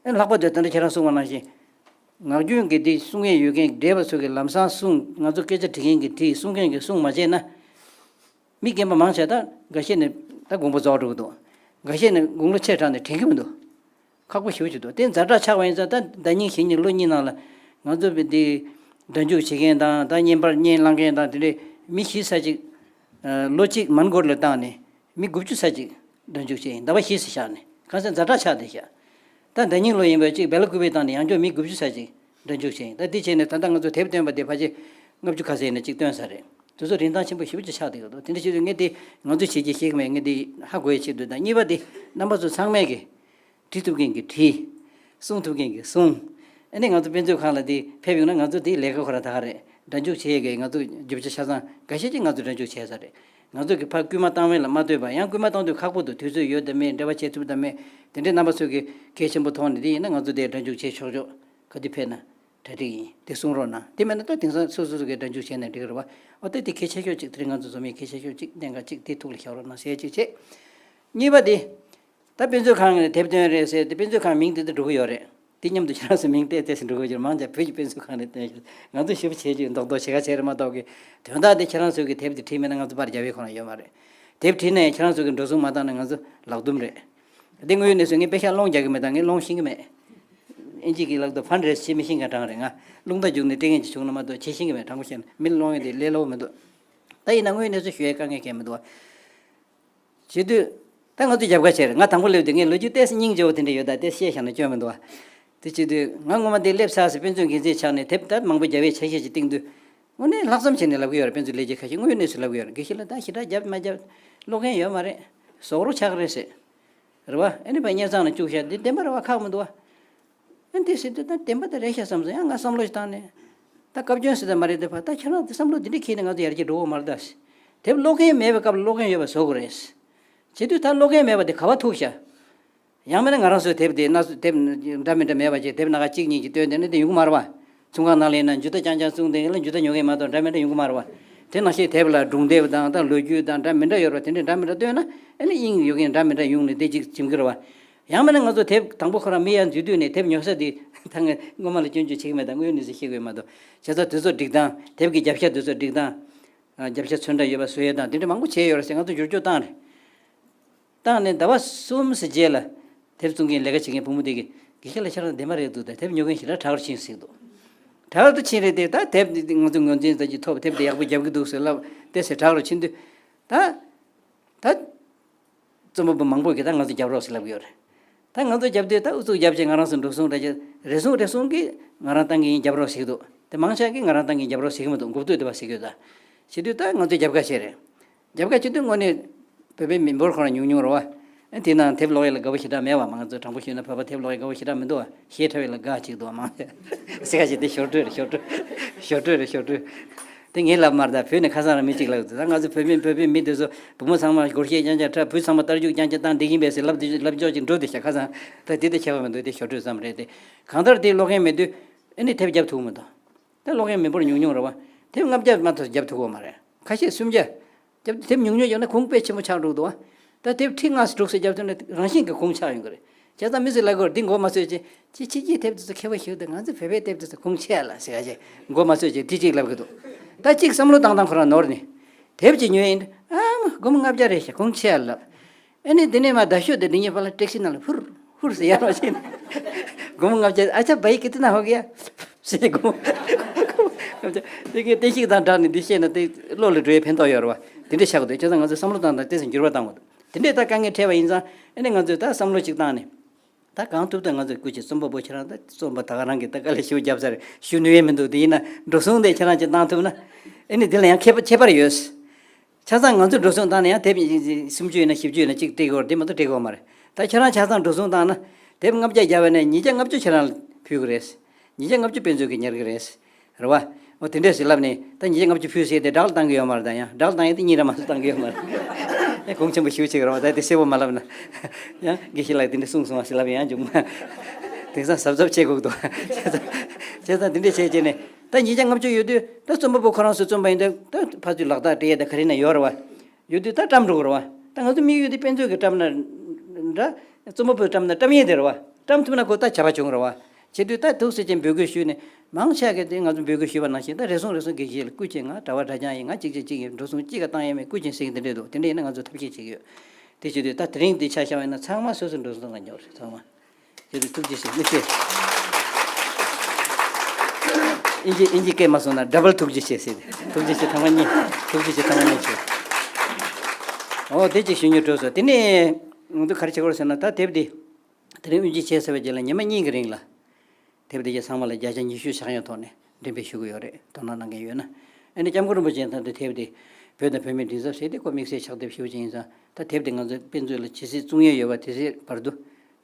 ཨ་ལྷག་པར་དུ་ད་ལྟ་ཁྱེད་རང་གསུངས་པ་ནང་བཞིན། ངག་རྒྱུན་གྱི་འདི་གསུང་མཁན་ཡོད་མཁན་བགྲེས་པ་ཚོ་གིས་ལམ་སང་གསུངས། ང་ཚོ་སྐད་ཆ་དྲི་མཁན་གྱིས་དྲིས། གསུང་མཁན་གྱིས་གསུངས་མ་བྱས་ན། མི་རྒན་པ་མང་ཆེ་ད་འགའ་ཤས་ནས་ད་དགོངས་པ་རྫོགས་འགྲོ་གི་འདུག་དགའ་ཤས་ནས་དགུང་ལོ་ཆེ་དྲགས་ནས་དྲན་གྱི་མི་འདུག་ཁག་པོ་ཞེ་པོ་ཅིག་འདུག་དེ་ཛ་དྲག་ཆགས་པ་ཡིན་ཙང་ད་ཟླ་ཉིན་ཞེ་ཉིན་ལོ་གཉིས་ནང་ལ་ང་ཚོ་བི་འདི་སྒྲ་འཇུག་བྱེད་མཁན་དང་ད་བརྙན་པར་བརྙན་བླངས་མཁན་དང་དེ་འདྲའི་མི་བཞི་ཙམ་ཅིག་ལོ་གཅིག་མོན་གྷོ་ལ་བཏང་ནས། མི་དགུ་བཅུ་ཙམ་ཅིག་སྒྲ་འཇུག་བྱས་ཡིན། ཟླ་བ་བཞི་ཙམ་བཞག་ནས་གང་ཟག་ཛ་དྲག་ཆགས་བསྡད་ཤག་ད་ཟླ་ཉིན་ལོ་ཡིན་པ་ཅིག་བེ་ལ་ཀུ་པེ་བཏང་ནས་ཡང་བསྐྱར་མི་དགུ་བཅུ་ཙམ་ཅིག་སྒྲ་འཇུག་བྱས་ཡིན། ད་འདི་བྱས་ནས་ད་ལྟ་ང་ཚོ་དེབ་བཏོན་པ་དེ་ཕལ་ཆེར་ལྔ་བཅུ་ཁ་ཤས་ནས་ཅིག་བཏོན་ཚར་རེད། དེ་ཚོ་རིན་ཐང་ཆེན་པོ་ཞེ་པོ་ཅིག་ཆགས་བསྡད་ཡོད་འདུག་དེ་འདྲ་བྱེད་དུས་ངས་དེ་ང་ཚོས་བྱས་རྗེས་ཤེས་ཀྱི་མེད། ངས་དེ་ཧ་གོ་ཡ་ཆེད་དུ་དང་། གཉིས་པ་དེ་རྣམ་པ་ཚོ་ཚང་མས་ཀྱི་བྲིས་ཐུབ་མཁན་གྱིས་བྲིས། གསུང་ཐུབ་མཁན་གྱིས་གསུངས། ཨ་ནི་ང་ཚོ་དཔེ་མཛོད་ཁང་ལ་དེ་ཕེབས་ཡོང་ན་ང་ཚོ་དེ་ལས་ཀ་ཁོ་ར་ད་ག་རེད། སྒྲ་འཇུག་བྱེད་ཡས་ཀྱི་ང་ཚོ་རྒྱུ་ཆ་ཆ་ཚང་འགའ་ཤས་ཀྱིས་ང་ཚོ་སྒྲ་འཇུག་བྱས་ས་རེད། ང་ཚོ་གི་ཕར་སྐུལ་མ་བཏང་བས་ལ་མ་ལྟོས་པར་ཡང་སྐུལ་མ་གཏོང་དུས་ཁག་པོ་འདུག་དུས་ཚོད་ཡོད་དམ་མེད། འབྲེལ་བ་བྱེད་ཐུབ་དམ་མེད། དེ་འདྲའི་རྣམ་པ་ཚོ་གི་གལ་ཆེན་པོ་མཐོང་ནས། དེ་ཡིན་ན་ང་ཚོ་དེ་སྒྲ་འཇུག་བྱེད་ཆོག་ཆོག་ག་དུས་ཕེབས་ན་གྲ་སྒྲིག་ཡིན། དེ་གསུང་རོགས་གནང་། དེ་མེད་ན་ད་དེང་སང་སོ་སོ་སོ་གི་སྒྲ་འཇུག་བྱས་ནས་འགྲིག་གི་རེད་བ། འོ་ད་དེ་གལ་ཆེ་ཤོས་གཅིག་དེ་རིང་ང་ཚོ་འཛོམས་ཡས་གལ་ཆེ་ཤོས་གཅིག་གནད་འགག་གཅིག་དེ་ཐུགས་ལ་བཞག་རོགས་གནང་ཟེར་གཅིག་བྱས། གཉིས་པ་དེ། ད་དཔེ་མཛོད་ཁང་ནས་དེབ་བཏོན་རེད་ཟེར་ཏེ་དཔེ་མཛོད་ཁང་མིང་དེ་ད་འགྲོ་གི་ཡོད་རེད། དེ་མཉམ་དུ་ཁྱེད་རང་ཚོ་མིང་བལྟས་བལྟས་སུ་འགྲོ་གི་ཡོད། མང་ཆེ་བོད་ཀྱི་དཔེ་མཛོད་ཁང་ནས་བཏོན་ཤག་ང་ཚོ་ཞེ་པོ་བྱས་རྗེས་རྡོག་རྡོག་བྱེད་ག་བྱས་རེད་མ་གཏོགས་ཀྱི། དོན་དག་དེ་ཁྱེད་རང་ཚོ་གི་དེབ་དེ་བྲིས་མེད་ན་ང་ཚོ་པར་རྒྱབ་ཡས་ཁོ་རང་ཡོད་མ་རེད། དེབ་བྲིས་ནས་ཁྱེད་རང་ཚོ་གི་འགྲོ་སོང་མ་བཏང་ན་ང་ཚོ་ལག་རྡུམ་རེད། དེ་དངོས་ཡོད་གནས་ཚུལ་ངས་དཔེ་ཤག་སློང་རྒྱག་གི་མེད། ད་ངས་སློང་ཤེས་ཀྱི་མེད། ཨིན་ཇི་གི་ལག་ཏུ་ཕན་རེས་བྱེད་མི་ཤེས་མཁན་གྲས་རེད། ང་རླུང་རྟ་རྒྱུག་ནས་སྤྲད་མཁན་ཅིག་བྱུང་ན་མ་གཏོགས་བྱེད་ཤེས་ཀྱི་མེད། དྲང་པོ་བཤད་ན་མི་ལ་སློང་ཡས་དེ་ལས་སླ་པོ་མི་འདུག་ད་ཡིན་ན་དངོས་ཡོད་གནས་ཚུལ་ཞུ་ཡས་དཀའ་ངལ་གང་ཡང་མི་འདུག་བ། བྱེད་དུས། ད་ང་ཚོས་རྒྱབ་ཁ་བྱས་རེད། ང་དང་པོ་སླེབས་དུས་ངས་ལོ་རྒྱུས་ཏོག་ཙམ་སྙིང་རྗེ་བོ་དེ་འདྲ་ཡོད། ད་དེ་བཤད་བཞག་ན་སྐྱོན་མི་འདུག་བ། དེ་བྱེད་དུས་ང་ངོ་མ་འདི་སླེབས་ཚར་ཟེར་དཔེ་མཛོད་འགན་འཛིན་ཆགས་ནས་དེབ་ད་མང་པོ་རྒྱབ་ཡས་ཆ་ཤས་ཤིག་བཏིང་དུས། དངོས་གནས་ལྷག་བསམ་བྱས་ནས་ལབ་ཀྱི་ཡོད་རེད། དཔེ་མཛོད་ལས་བྱེད་ཁ་ཤས་དངོས་ཡོད་གནས་ཚུལ་ལབ་ཀྱི་ཡོད་རེད། དགེ་བཤེས་ལགས་ད་ཞེ་དྲག་རྒྱབ་མ་རྒྱབ་ཀློག་མཁན་ཡོད་མ་རེད། ཟོག་རོ་ཆགས་ཀྱི་རེད་ཟེར། རེད་བ། ཨ་ནི་ཕར་སྙན་སེང་ལ་བཅུག་བཞག་འདི་བདེན་པ་རེད་བ། ཁག་མི་འདུག་བ། ཨ་འདི་ཟེར་དུས་ད་བདེན་པ་དེ་རེད་ཤག་བསམ་སོང་། ཡང་ང་བསམ་བློ་ཞིག་བཏང་ནས། ད་བཀའ་བཀྱོན་ཟེར་ད་མ་རེད་དེ་ཕ། ད་ཁྱེད་རང་དེ་བསམ་བློ་འདི་འདྲ་འཁྱེར་ནས་ང་ཚོ་ཡར་རྒྱས་འགྲོ་གི་མ་རེད་ད་ཟེར། དེབ་ཀློག་མཁན་མེད་པའི་སྐབས་ལ་ཀློག་མཁན་ཡོད་པ་བཟོ་དགོས་རེད། བྱེད་དུས་ད་ཀློག་མཁན་མེད་པ་དེ་ག་པར་ཐུག་ཤག་ཡང་མིན་ན་ང་རང་ཚོའི་དེབ་དེ་སྣ་ཚོགས་དེབ་འདྲ་མི་འདྲ་མེད་པ་བྱས། དེབ་སྣ་ཁ་གཅིག་གཉིས་ཀྱིས་བཏོན་བསྡད་ན་དེ་ཡོང་གི་མ་རེད་བ། ཚོང་ཁང་ནང་ལ་ཡིན་ན་འཇུ་བརྡ་རྐྱང་རྐྱང་བཙུགས་བསྡད་ཡིན་ལ་འཇུ་བརྡ་ཉོ་མཁན་མ་གཏོགས་འདྲ་མི་འདྲ་ཡོང་གི་མ་རེད་བ། དེ་ནང་བཞིན་དེབ་ལ་སྒྲུང་དེབ་དང་ད་ལོ་རྒྱུས་དང་འདྲ་མི་འདྲ་ཡོད་རེད་བ། དེ་འདྲ་འདྲ་མི་འདྲ་བཏོན་ན་ཨ་ནི་དབྱིངས་ཡོད་མཁན་འདྲ་མི་འདྲ་ཡོང་ནས་དེ་གཅིག་འཇིམ་གི་རེད་བ། ཡང་མིན་ན་ང་ཚོ་དེབ་དང་པོ་ཁོ་རང་མི་ཡར་འཛུལ་དུས་ནས་དེབ་ཉོ་ས་དེ་ད་ངས་སྔོན་མ་ལ་སྐྱོན་བརྗོད་བྱེད་ཀྱི་མེད། ད་དངོས་ཡོད་གནས་ཚུལ་བཤད་དགོས་མ་གཏོགས། བྱས་ཙང་དེ་ཚོ་སྒྲིག་སྟངས། དེབ་ཀྱི་རྒྱབ་ཤ་དེ་ཚོ་སྒྲིག་སྟངས། རྒྱབ་ཤ་ཚོན་ཁྲ་ཡོད་པ་བཟོ་ཡས་དང་དེ་འདྲ་མང་པོ་བྱས་ཡོད་རེད་ཟེར། ང་ཚོ་འགྱུར་བཅོས་བཏང་རེད། བཏང་ནས་ཟླ་བ་གསུམ་ཙམ་རྗེས་ལ་དེབ་བཙོང་མཁན་ལས་ཀ་བྱེད་མཁན་བུ་མོ་དེ་གིས་དགེ་བཤེས་ལགས་ཁྱེད་རང་བདེ་མ་རེད་འདུག་ད་དེབ་ཉོ་མཁན་ཞེ་དྲག་དྲག་རུ་ཕྱིན་ཟེར་འདུག་དྲག་རུ་ཕྱིན་རེད་དེ། ད་དེབ་འདི་ང་ཚོ་ངོས་འཛིན་ད་ཅིག་ཐོབ། དེབ་དེ་ཡག་པོ་རྒྱབ་ཀྱི་འདུག་ཟེར་ལབ་དེ་ཟེར་དྲག་རུ་ཕྱིན་དུས། ད་ད་རྩོམ་པ་པོ་མང་པོ་གིས་ད་ང་ཚོ་རྒྱབ་རོགས་ཟེར་ལབ་ཀྱི་ཡོད་རེད། ད་ང་ཚོ་རྒྱབ་དུས་ད་ཨུ་ཚུགས་རྒྱབ་བྱས་ང་རང་ཚོ་འགྲོ་སོང་འདྲ་ཅིག་རེ་ཟུང་རེ་ཟུང་གིས་ང་རང་བཏང་གི་ཡིན་རྒྱབ་རོགས་ཟེར་གྱི་འདུག་དེ་མང་ཆེ་གིས་ང་རང་བཏང་གི་ཡིན་རྒྱབ་རོགས་ཟེར་གྱི་མི་འདུག་མགོ་བསྟོད་དེ་བ་ཟེར་གྱི་ཡོད། ད་བྱེད་དུས་ད་ང་ཚོས་རྒྱབ་ཁ་བྱས་རེད། རྒྱབ་ཁ་བྱེད་དུས་དངོས་གནས་བོད་པའི་མི་འབོར་ཁོ་རང་ཉུང་ཉུང་རེད་བ། ཨ་དེ་ནང་དེབ་ཀློག་ཡས་ལ་དགའ་པོ་ཞེ་དྲག་མེད་བ། མང་ཚོ་དྲང་པོ་ཞུས་ན་བོད་པ་དེབ་ཀློག་ཡས་དགའ་པོ་ཞེ་དྲག་མི་འདུག་བ། ཤེས་ཁྲ་བའི་ལ་དགའ་གཅིག་འདུག་བ། མང་ཚོས་ཟེར་ཁ་ཞིག་དེ་ཞོར་སྤྲོས་རེད། ཞོར་སྤྲོས། ཞོར་སྤྲོས་རེད། ཞོར་སྤྲོས། དེ་ངས་ལབ་མ་རེད། ད་བོད་ནས་ཁ་སང་རང་མི་གཅིག་ལབ་འདུག་ད་ང་ཚོ་བོད་མི་བོད་པའི་མི་དེ་ཚོ་བུ་མོ་ཚང་མ་སྒོར་གཞས་རྐྱང་རྐྱང་འཁྲབ། བུ་ཚང་མ་རྟ་རྒྱུག་རྐྱང་རྐྱང་བཏང་བསྡད་ཀྱིན་པས་ཟེར་ལབ་དུས་ལབ་འཇོག་ཅིག་འགྲོ། དེ་ཤ་ཁ་སང་ད་དེ་དེ་ཁྱད་པར་མི་འདུག་དེ་ཞོར་སྤྲོས་ཙམ་རེད་དེ། གང་ལྟར་དེ་ཀློག་མཁན་མེད་དུས་ཨ་ནི་དེབ་རྒྱབ་ཐུབ་མི་འདུག་ད་ཀློག་མཁན་མི་འབོར་ཉུང་ཉུང་རེད་བ། དེབ་ལྔ་བརྒྱ་མ་གཏོགས་རྒྱབ་ཐུབ་ཀྱི་ཡོད་མ་རེད། ཁ་ཤས་སུམ་བརྒྱ། རྒྱབ་དེབ་ཉུང་ཉུང་ཡོད་ན་གོང་དཔེ་ཆེན་པོ་ཆགས་འགྲོ་གི་འདུག་བ། ད་དེབ་ཁྲི་ལྔ་དྲུག་ཙམ་རྒྱབ་ཐུབ་ན་རང་བཞིན་གྱིས་གོང་ཆགས་ཡོང་གི་རེད། བྱས་ཙང་མི་ཚོས་ལབ་ཀྱི་ཡོད་རེད། འདི་མགོ་མ་ཚོས་བྱས། ཅི་ཕྱི་རྒྱལ་དེབ་དེ་ཚོ་མཁས་པ་ཞིག་འདུག་ང་ཚོ་བོད་པའི་དེབ་དེ་ཚོ་གོང་ཆེ་ཨ་ལ་ཟེར་ཡ་ཅིག་མགོ་མ་ཚོས་བྱས་དེ་གཅིག་ལབ་ཀྱི་འདུག་ད་གཅིག་བསམ་བློ་བཏང་སྟངས་ཁོ་རང་ནོར་ནས། དེབ་ཅིག་ཉོས་ཡིན། ཨ་མ་སྒོར་མོ་ལྔ་བརྒྱ་རེད་ཤག་གོང་ཆེ་ཨ་ལབ། ཨ་ནི་དེ་ནས་མར་རྡ་ཤོད་དེ་འདི་ཉིད་པ་ལ་ཊེག་སི་ནང་ལ་ཧུར་ཧུར་ཟེར་ཡར་བ་ཕྱིན། སྒོར་མོ་ལྔ་བརྒྱ། ཨ་ཅག་བའི་ཀི་ཏི་ན་ཧོ་གི་ཡ་ཟེར། སྒོར་མོ་ལྔ་བརྒྱ། དེ་གའི་བསྟན་བཤིག་དང་སྦྲགས་ནས་འདི་བཤད་ན་དེ་བློ་ལ་འགྲོ་ཡའི་ཕན་ཐོགས་ཡོད་རེད་བ། དེ་འདྲས་བྱ་དགོས་འདུག་བྱས་ཙང་ང་ཚོས་བསམ་བློ་བཏང་དང་ཏོག་ཙམ་འགྱུར་བ་བཏང་དགོས་འདུག་དེ་འདྲས་ད་དཀའ་ངལ་འཕྲད་པ་ཡིན་ཙང་ཨ་ནི་ང་ཚོས་ད་བསམ་བློ་ཅིག་བཏང་ནས། ད་གང་ཐུབ་ཐུབ་ང་ཚོས་སྐུ་མཁྱེན་རྩོམ་པ་པོ་ཁྱེད་རང་ད་རྩོམ་པ་ད་ག་རང་གིས་ད་དཀའ་ལས་ཞེ་པོ་བརྒྱབ་ཚར་རེད། ཞུ་ནུས་ཡས་མི་འདུག་དེ་ཡིན་ན་འགྲོ་སོང་དེ་ཁྱེད་རང་ཅིག་བཏང་ཐུབ་ན། ཨ་ནི་དེ་ལ་ཡང་ཁྱད་པར་ཁྱད་པར་ཡོད། ཆ་ཚང་ང་ཚོས་འགྲོ་སོང་བཏང་ན་ཡང་དེབ་སུམ་ཅུ་ཡོད་ན་བཞི་བཅུ་ཡོད་ན་གཅིག་སྤྲད་དགོས་རེད། དེ་མ་གཏོགས་སྤྲད་དགོས་མ་རེད། ད་ཁྱེད་རང་ཆ་ཚང་འགྲོ་སོང་བཏང་ན་དེབ་ལྔ་བརྒྱ་བརྒྱབ་པ་ནས་ཉིས་བརྒྱ་ལྔ་བཅུ་ཁྱེད་རང་ལ་ཕུལ་གི་རེད། ཉིས་བརྒྱ་ལྔ་བཅུ་དཔེ་མཛོད་ཀྱིས་ཉར་གི་རེད། རེད་བ། འོ་དེ་འདྲས་ཟེར་ལབ་ནས་ད་ཉིས་བརྒྱ་ལྔ་བཅུ་ཕུལ་ཟེར་ཏེ་བསྒྲགས་བཏང་གི་ཡོད་མ་རེད། ད་ཡང་བསྒྲགས་བཏང་ཡས་དེ་གཉིས་ར་མ་གཏོགས་བཏང་གི་ཡོད་མ་རེད། ཨེ་གོང་ཆེན་པོ་ཞེ་པོ་ཅིག་རེད་བ། ད་དེ་གསལ་པོ་མ་ལབ་ན། ཡང་དགེ་བཤེས་ལགས་དེ་འདྲས་གསུངས་སོང་བ་ཟེར་ལབ་ཡང་འཇུག་མ། དེང་སང་གཟབ་གཟབ་བྱེད་དགོས་འདུག་བྱས་ཙང་དེ་འདྲས་བྱས་བྱས་ནས་ད་ཉིས་བརྒྱ་ལྔ་བཅུ་ཡོད་དུས་ད་རྩོམ་པ་པོ་ཁོ་རང་ཚོས་རྩོམ་པ་ཡིན་དུས་ད་ཕར་ཚུར་ལག་རྟགས་སྤྲད་ཡས་ད་ག་རེ་ན་ཡོད་རེད་བ། ཡོད་དུས་ད་བཀྲམ་འགྲོ་གི་རེད་བ། ད་ང་ཚོ་དམིགས་ཡུལ་དེ་དཔེ་མཛོད་ཀྱི་བཀྲམ་ན་འདྲ། རྩོམ་པ་པོས་བཀྲམ་ན་བཀྲམ་ཡས་དེ་རེད་བ། བཀྲམ་ཐུབ་ན་ཁོ་ད་བྱ་བ་བྱུང་རེད་བ། བྱེད་དུས་ད་ཐུགས་སྲས་ཀྱིས་འབོད་སྐུལ་ཞུས་ནས་མང་ཆེ་གིས་དེ་ང་ཚོ་འབོད་སྐུལ་ཞུས་པ་ནང་བཞིན་ད་རེ་ཟུང་རེ་ཟུང་དགེ་བཤེས་ལ་སྐུ་མཁྱེན་ང་གྲྭ་པ་གྲྭ་རྐྱང་ཡིན། ང་གཅིག་བྱས་གཅིག་ཡིན། འགྲོ་སོང་གཅིག་ག་བཏང་ཡས་མེད། སྐུ་མཁྱེན་ཟེར་གྱི་དེ་འདྲས་འདུག་དེ་འདྲས་ཡིན་ན་ང་ཚོ་ཐབས་ཤེས་བྱེད་ཀྱི་ཡོད། དེ་བྱེད་དུས་ད་དེ་རིང་འདི་ཆ་བཞག་པ་ཡིན་ན་ཚང་མ་སོ་སོའི་འགྲོ་སོང་བཏང་ག་འགྱོ་རེད་ཚང་མ། དེ་དུས་ཐུགས་རྗེ་ཆེ། དམིགས་བསལ་ཨིན་ཇི་ཨིན་ཇི་སྐད་མ་སོང་ན་ཌ་བལ་ཐུགས་རྗེ་ཆེ་ཟེར་ཏེ། ཐུགས་རྗེ་ཆེ་ཐེངས་མ་གཉིས། ཐུགས་རྗེ་ཆེ་ཐེངས་མ་གཉིས་ཆེ། འོ་དེ་ཅིག་ཞུ་སྙིང་བྲོ་སོང་། དེ་ནས་ང་ཚོ་ག་རེ་བྱེད་དགོས་ཟེར་ན་ད་དེབ་འདི་དེ་རིང་དབུ་འབྱེད་བྱས་ཚར་བའི་རྗེས་ལ་ཉི་མ་གཉིས་ཀྱི་རིང་ལ་དེབ་འདི་གའི་ཚང་མ་ལ་བརྒྱ་ཆ་ཉི་ཤུ་ཆག་ཡང་ཐོག་ནས་འགྲེམས་སྤེལ་ཞུ་གི་ཡོད་རེད། དོ་སྣང་གནང་མཁན་ཡོད་ན། ཨ་ནི་སྐྱབས་མགོན་རིན་པོ་ཆེ་ད་ལྟ་དེབ་འདི་བོད་དང་བོད་མིའི་མགྲིན་ཚབ་ཟེར་ཏེ་ཁོ་དམིགས་བསལ་ཕྱག་དེབ་ཞུ་བ་ཅིག་ཡིན་ཙང་ད་དེབ་འདི་ང་ཚོའི་དཔེ་མཛོད་ལ་ཇི་སྲིད་བཙོང་ཡས་ཡོད་པ་དེ་སྲིད་བར་དུ།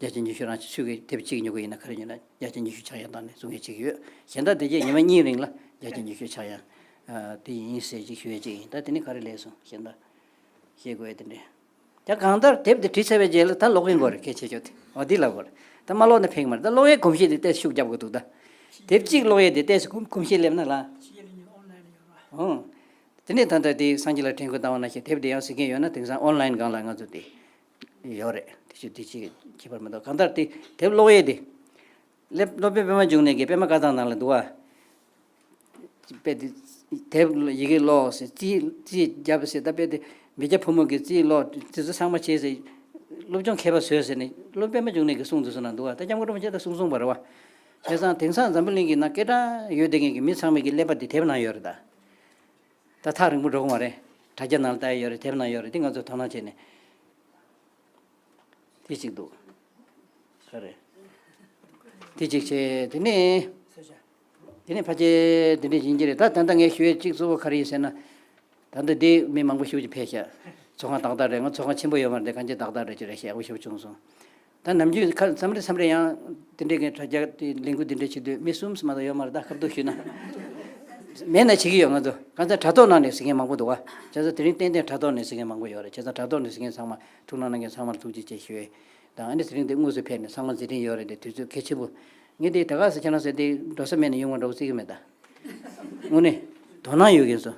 བརྒྱ་ཆ་ཉི་ཤུ་རང་ཆེ་ཤོས་ཀྱི་དེབ་གཅིག་ཉོ་གི་ཡིན་ན་ག་རེ་ཉོས་ན་བརྒྱ་ཆ་ཉི་ཤུ་ཆག་ཡང་བཏང་ནས་བཙོང་ཡས་བྱེད་ཀྱི་ཡོད། གཞན་དག་དེ་རྗེས་ཉི་མ་གཉིས་རིང་ལ་བརྒྱ་ཆ་ཉི་ཤུ་ཆག་ཡང་དེ་ཡིན་ཟེར་ཅིག་ཞུ་ཡས་ཅིག་ཡིན། ད་དེ་ནི་ག་རེ་ལས་སོང་གཞན་དག་ཤེས་དགོས་ཡས་དེ་འདྲས། ད་གང་ལྟར་དེབ་དེ་བྲིས་ཚར་བའི་རྗེས་ལ་ད་ཀློག་མཁན་དགོས་རེད། གལ་ཆེ་ཤོས་དེ་འོ་འདི་ལབ་དགོས་རེད། ད་མ་ཀློག་ན་ཕན་གི་མ་རེད། ད་ཀློག་ཡས་གོམས་གཤིས་དེ་ཏོག་ཙམ་ཤུགས་རྒྱབ་དགོས་འདུག་ད་དེབ་གཅིག་ཀློག་ཡས་དེ་ཏོག་ཙམ་གོམས་གོམས་གཤིས་སླེབས་ན་ལ། ཨོ། དེ་ནས་ད་ལྟ་དེ་སངས་རྒྱས་ལ་དྲན་སྐུལ་བཏང་བ་ནང་བཞིན་དེབ་དེ་ཡང་གཟིགས་མཁན་ཡོད་ན་དེང་སང་ཨོན་ལའིན་སྒང་ལ་ང་ཚོ་དེ། ཡོད་རེད། དེ་ཆུ་དེ་ཅིག་ཁྱད་པར་མི་འདུག་གང་ལྟར་དེ་དེབ་ཀློག་ཡས་དེ། སློབ་སློབ་དཔོན་པད་མ་འབྱུང་གནས་ཀྱི་པད་མ་བཀའ་ཐང་ནང་ལ་འདུག་བ། དཔེ་དེ་དེབ་ཡི་གེ་ཀློག་ཟེར་རྩིས་རྩིས་རྒྱབ་ཟེར་ད་དཔེ་དེ་མི་སྐྱ་ཕོ་མོ་གི་རྩིས་ཀློག་དེ་ཚོ་ཚང་མ་བྱས་ཟེར། སློབ་སྦྱོང་མཁས་པ་བཟོས་ཟེར་ནས་སློབ་དཔོན་པད་མ་འབྱུང་གནས་ཀྱི་གསུང་དེ་ཚོ་ནང་འདུག་བ། ད་སྐྱབས་མགོན་རིན་པོ་ཆེ་ད་གསུང་གསུང་བ་རེད་བ། བྱས་ཙང་དེང་སང་འཛམ་བུ་གླིང་གི་ནང་སྐད་གྲགས་ཡོད་བསྡད་མཁན་གྱི་མི་ཚང་མའི་གི་ཀླད་པ་དེ་དེབ་ནང་ཡོད་རེད་ད། ད་ཐག་རིང་པོ་འགྲོ་གི་མ་རེད། དྲ་རྒྱ་ནང་ལ་ལྟ་ཡ་ཡོད་རེད། དེབ་ནང་ཡོད་རེད། དེ་ང་ཚོས་དོ་སྣང་བྱས་ནས། དེ་གཅིག་འདུག་ག་རེ། དེ་གཅིག་བྱས་དེ་ནས། དེ་ནས་ཕལ་ཆེར་དེ་འདྲས་ཡིན་གྱི་རེད། ད་ད་ལྟ་ངས་ཞུ་ཡས་གཅིག་གཙོ་བོ་ག་རེ་ཡིན་ཟེར་ན། ད་ལྟ་འདི་མི་མང་པོ་ཞེ་པོ་ཅིག་ཕེབས་ཤག་ཚོགས་ཁང་ཏག་ཏག་རེད། ང་ཚོགས་ཁང་ཆེན་པོ་ཡོད་མ་རེད་དེ་གང་ཅི་ཏག་ཏག་རེད་ཅེས་རེད་ཤག་ཡག་པོ་ཞེ་པོ་བྱུང་སོང་། ད་ནམ་རྒྱུན་ཁ་མཚམས་རེ་མཚམས་རེ་ཡང་དེ་འདྲས་ཀྱི་དྲ་རྒྱ་དེ་ལས་འགུལ་དེ་འདྲས་བྱེད་དུས་མི་གསུམ་ཙམ་མ་གཏོགས་ཡོད་མ་རེད། ད་ཁ་བསྡུར་ཞུས་ན། མེད་ན་བྱེད་ཀྱི་ཡོད། ང་ཚོ་གང་ཚ་དྲ་ཐོག་ནང་ནས་གཟིགས་མཁན་མང་པོ་འདུག་བ། བྱས་ཙང་དེ་རིང་ཏན་ཏན་དྲ་ཐོག་ནས་གཟིགས་མཁན་མང་པོ་ཡོད་རེད། བྱས་ཙང་དྲ་ཐོག་ནས་གཟིགས་མཁན་ཚང་མ་ཐུགས་སྣང་གནང་མཁན་ཚང་མར་ཐུགས་རྗེ་ཆེ་ཞུ་ཡས་དང་། ཨ་ནི་དེ་རིང་འདི་དངོས་སུ་ཕེབས་ནས་ཚང་མ་མཛད་འཕྲིན་ཡོད་རེད་དེ་དུས་ཚོད་གལ་ཆེན་པོ། ངས་འདི་ད་ག་ཟེ་ཁྱེད་རང་ཟེར་འདི་འགྲོ་ས་མེད་ནས་ཡོང་བ་འདྲ་བོ་བརྩི་གི་མེད་ད། དངོས་གནས་དོ་སྣང་ཡོད་མཁན་ཚོ།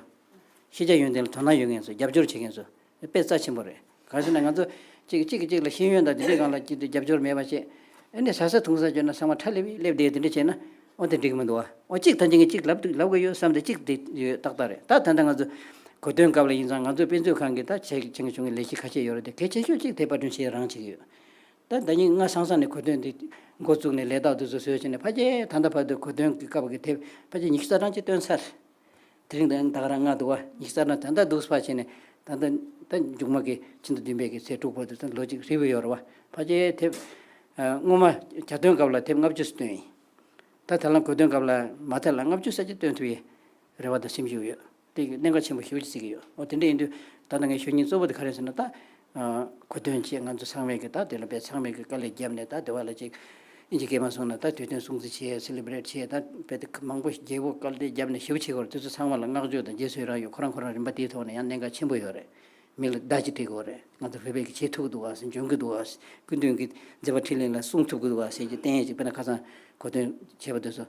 ཤེས་བྱ་ཡོན་ཏན་ལ་དོ་སྣང་ཡོད་མཁན་ཚོ། རྒྱབ་སྐྱོར་བྱེད་མཁན་ཚོ། དཔེ་རྩ་ཆེན་པོ་རེད། གང་ཟེར་ན་ང་ཚོ་ གཅིག་གིས་གཅིག་གིས་གཅིག་ལ་ཤེས་ཡོན་དང་དེ་འདྲའི་སྒང་ལ་གཅིག་ཏུ་རྒྱབ་སྐྱོར་མེད་པ་བྱས། ཨ་ནི་ཟ་ས་འཐུང་ས་བྱོན་ན་ཚང་མ་ཁྲ་ལེབ་ལེབ་བསྡད། དེ་འདྲ་བྱས་ན་ཨོ་དེ་འགྲིག་མི་འདུག་བ། ཨོ་གཅིག་ད་གཅིག་གིས་གཅིག་ལབ་ལབ་གི་ཡོད་བསམ་སྟེ་གཅིག་དེ་ཡོད་ཏག་ཏག་རེད། ད་ད་ལྟ་ང་ཚོ་གོ་སྟོན་སྐབས་ལ་ཡིན་ཙང་ང་ཚོའི་དཔེ་མཛོད་ཁང་གིས་ད་བྱས་བྱེད་ཀྱི་བྱུང་གི་ལས་གཞི་ཁ་ཤས་ཡོད་རེད་དེ། གལ་ཆེ་ཤོས་གཅིག་དེ་པར་སྐྲུན་བྱེད་རང་བྱེད་ཀྱི་ཡོད། ད་ད་ནི་སྔ་སང་སང་ནས་གོ་སྟོན་དེ་འགོ་བཙུགས་ནས་ལས་རྟགས་དེ་ཚོ་བཟོས་བྱས་ནས་ཕལ་ཆེར་ད་ལྟ་བར་དུ་གོ་སྟོན་གྱི་སྐབས་ཀྱི་དེབ་ཕལ་ཆེར་ཉི་ཤུ་རྩ་གྲངས་ཅིག་བཏོན་ཚར། དེ་རིང་ད་ད་ག་རང་ལྔ་འདུག་བ། ཉི་ཤུ་རྩ་གྲངས་ད་ལྟ་འདུག་སེ་ཕར་བྱས་ནས་ད་ལྟ་ད་མཇུག་མ་གི་ཕྱི་ཟླ་བདུན་པའི་གི་ཚེས་དྲུག་བར་དུ་ད་ལོ་གཅིག་རིལ་བུ་ཡོད་རེད་བ། ཕལ་ཆེར་དེབ་ཨ་སྔོན་མ་གྱ་སྟོན་སྐབས་ལ་དེབ་ལྔ་བཅུ་ཙམ་བཏོན་ཡིན། ད་ད་ལམ་གོ་སྟོན་སྐབས་ལ་མ་མཐའ་ལ་ལྔ་བཅུ་ཙམ་ཅིག་བཏོན་ཐུབ་ཡས་རེ་བ་དང་སེམས་ཤུགས་ཡོད། དེ་གི་གནད་འགག་ཆེན་པོ་ཞེ་པོ་ཅིག་བརྩི་གི་ཡོད། འོ་དེ་འདྲ་ཡིན་དུས་ད་ལྟ་ངའི་ཞུ་སྙིང་གཙོ་བོ་དེ་ག་རེ་ཟེར་ན། ད་ཨ་གོ་སྟོན་བྱས་ང་ཚོ་ཚང་མས་གི་ད་དེ་ལ་དཔེ་ཚང་མས་གི་དཀའ་ལས་བརྒྱབ་ནས། ད་དེ་བ་ལ་ཅིག་ཨིན་ཇི་སྐད་མ་སོང་ན་ད་དུས་སྟོན་སྲུང་བརྩི་བྱས། སེ་ལི་བྷི་རེཊ་བྱས། ད་དཔེ་དེ་མང་པོ་རྒྱལ་པོ་དཀའ་ལས་བརྒྱབ་ནས་ཞེ་པོ་བྱེད་དགོས་རེད། དེ་ཚོ་ཚང་མ་ལ་བསྔགས་བརྗོད་དང་རྗེས་སུ་ཡི་རང་ཡོད། ཁོ་རང་ཁོ་རང་རིན་པ་དེའི་ཐོག་ནས་ཡང་གནད་འགག་ཆེན་པོ་ཡོད་རེད། མི་ལ་བརྡ་ཅིག་སྤྲད་དགོས་རེད། ང་ཚོ་བོད་པས་གི་བྱེད་ཐུབ་ཀྱི་འདུག་ག་ཟེར། འཇོན་གྱི་འདུག་ག་ཟེར། སྐུ་མདུན་གྱི་མཛད་པ་འཕྲིན་ལས་ལ་སྲུང་ཐུབ་ཀྱི་འདུག་ག་ཟེར་གྱི་བསྟན་ཡས་ཅིག་དཔེར་ན་ཁ་སང་གོ་སྟོན་བྱས་པ་དེ་ཚོ་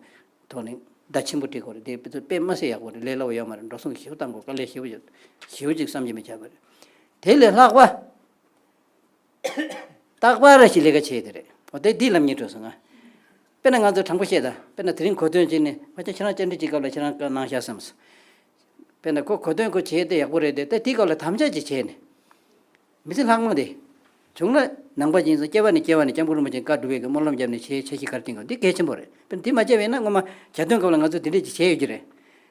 ཐོག་ནས་བརྡ་ཆེན་པོ་སྤྲད་དགོས་རེད། དེ་དཔེ་ཚོ་དཔེ་མ་སྲིད་ཡག་པོ་རེད། ལས་སླ་བོ་ཡོད་མ་རེད། འགྲོ་སོང་ཞེ་པོ་བཏང་དགོས། དཀའ་ལས་ཞེ་པོ་ཡོད། ཞེ་པོ་ཅིག་བསམ་གྱིས་མི་ཁྱབ་པ་རེད། དེ་ལས་ལྷག་པ། རྟག་པར་ཞིག་ལས་ཀ་བྱས་དེ་རེད། འོ་དེ་འདི་ལབ་སྙིང་བྲོ་སོང་ང་། དཔེར་ན་ང་ཚོ་དྲང་པོ་བཤད་ད། དཔེར་ན་དེ་རིང་གོ་སྟོན་བྱས་ནས་ཕལ་ཆེར་ཁྱེད་རང་བཅར་འདྲི་བྱེད་སྐབས་ལ་ཁྱེད་རང་བཀའ་གནང་ཤག་བསམ་སོང་། དཔེར་ན་ཁོ་གོ་སྟོན་ཁོ་བྱས་དེ་ཡག་པོ་རེད་དེ། ད་དེའི་སྐབས་ལ་དམ་བཅའ་ཅིག་བྱས་ནས། མི་ཚེ་ལྷག་མ་དེ་བྱུང་ན་ནང་པ་ཡིན་ཙང་སྐྱེ་བ་ནས་སྐྱེ་བ་ནས་སྐྱབས་མགོན་རིན་པོ་ཆེ་བཀའ་སྒྲུབ་པའི་གི་སྨོན་ལམ་བརྒྱབ་ནས་བྱས་འཆར་གཞི་ག་རེ་བཏིང་གི་འདི་གལ་ཆེན་པོ་རེད། དཔེར་ན་དེ་མ་བྱས་པ་ཡིན་ན་སྔོན་མ་གྱ་སྟོན་སྐབས་ལ་ང་ཚོ་དེ་འདྲས་ཅིག་བྱས་ཡོད་ཀྱི་རེད།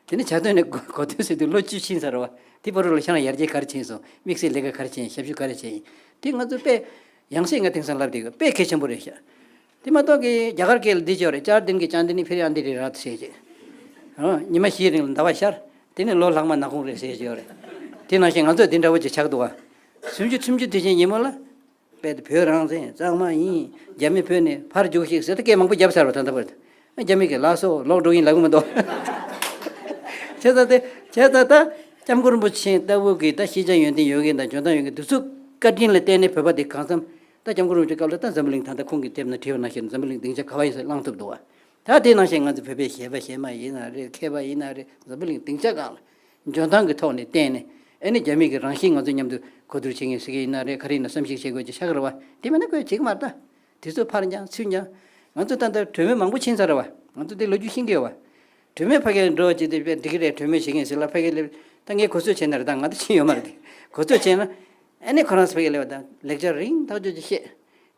དེ་ནས་གྱ་སྟོན་ནས་གོ་གོ་སྟོན་ཟེར་དུས་ལོ་བཅུ་ཕྱིན་ཚར་བ། དེ་བར་དུ་ལ་ཁྱེད་རང་ཡར་རྒྱས་ག་རེ་ཕྱིན་སོང་། དམིགས་བསལ་ལས་ཀ་ག་རེ་བྱས། ཞབས་ཞུ་ག་རེ་བྱས་ཡིན། དེ་ང་ཚོ་དཔེ་ཡང་སེ་ང་དེང་སང་ལབ་བསྡད་ཡོད། དཔེ་གལ་ཆེན་པོ་རེད་ཤག་དེ་མ་གཏོགས་ཀྱི་རྒྱ་གར་སྐད་ལ་འདི་བྱས་ཡོད་རེད། ཅར་དིན་གྱི་ཅན་དི་ནི་ཕིར་ཨན་དི་རི་རཱཐ་ཟེར་གྱི། ཨ་ཉི་མ་བཞིའི་རིང་ལ་ཟླ་བ་ཤར། དེ་ནས་ལོ་ལྷག་མ་ནག་ཁུང་རེད་ཟེར་གྱི་ཡོད་རེད། དེ་ནང་བཞིན་ང་ཚོ་འདི་འདྲ་བོ་ཅིག་ཆགས་འདུག་བ། སུམ་ཅུ་སུམ་ཅུ་དུས་ཆེན་ཉིན་མོ་ལ། དཔེ་དེ་བོད་རང་བཙན་གཙང་མ་ཡིན། རྒྱ་མི་བོད་ནས་ཕར་རྒྱུགས་ཤིག་ཟེར་ཏེ་སྐད་མང་པོ་བརྒྱབ་ཚར་བ། ད་ལྟ་བར་དུ་རྒྱ་མི་གིས་ལགས་སོ་ལོག་འགྲོ་གི་ཡིན་ལབ་གི་མི་འདུག་བྱས་ཙང་དེ་བྱས་ཙང་ད་སྐྱབས་མགོན་རིན་པོ་ཆེ་ལྟ་བུ་གི་ད་ཤེས་བྱ་ཡོན་ཏན་ཡོད་མཁན་དང་འཇོན་ཐང་ཡོད་མཁན་དེ་ཚོའི་བཀའ་དྲིན་ལ་བརྟེན་ནས་བོད་པ་དེ་གང་འཚམ། ད་སྐྱབས་མགོན་རིན་པོ་ཆེའི་སྐབས་ལ་ད་འཛམ་བུ་གླིང་། ད་ལྟ་ཁོང་གིས་དེབ་ནང་བྲིས་པ་ནང་བཞིན་འཛམ་བུ་གླིང་སྡིངས་ཆ་ག་བ་ཡིན་ས་བླངས་ཐུབ་འདུག་བ། ད་དེ་ནང་བཞིན་ང་ཚོ་བོད་པའི་གཞས་པ་གཞས་མ་ཡིན་ན་རེད། མཁས་པ་ཡིན་ན་རེད། འཛམ་བུ་གླིང་སྡིངས་ཆ་སྒང་ལ་འཇོན་ཐང་གི་ཐོག་ནས་བསྟན་ནས། ཨ་ནི་རྒྱ་མི་གི་རང་བཞིན་ང་ཚོ་མཉམ་དུ་གོ་བསྡུར་བྱེད་མཁན་ཟེར་གྱི་ཡིན་ན་རེད། ག་རེ་ཡིན་ན་བསམ་གཞིག་བྱེད་དགོས་ཀྱི་ཆགས་ཀྱི་རེད་བ། དེ་མིན་ན་ཁོས་བྱེད་ཀྱི་མ་རེད་ད། དེ་ཚོ་ཕར་འགྱངས་ཚུར་འགྱངས། ང་ཚོ་ད་ལྟ་གྲོས་མོལ་མང་པོ་ཕྱིན་ཚར་རེད་བ། ང་ཚོ་དེ་ལོ་རྒྱུས་ཤེས་ཀྱི་ཡོད་བ། གྲོས་མོལ་ཕ་གིར་འགྲོ་བྱེད་དེ་དཔེ་འགྲིག་གི་རེད། གྲོས་མོལ་བྱེད་མཁན་ཟེར་ལ་ཕ་གིར་སླེབས། ད་ངས་གོ་ཚོད་བྱས་ན་རེད། ད་ང་ད་ཕྱིན་ཡོད་མ་རེད་དེ། གོ་ཚོད་བྱས་ན། ཨ་ནི་ཁོ་རང་ཚོ་ཕ་གིར་སླེབས་པ་དང་ལེགས་ཆ་རིང་ཐག་ཆོད་ཅིག་བཤད།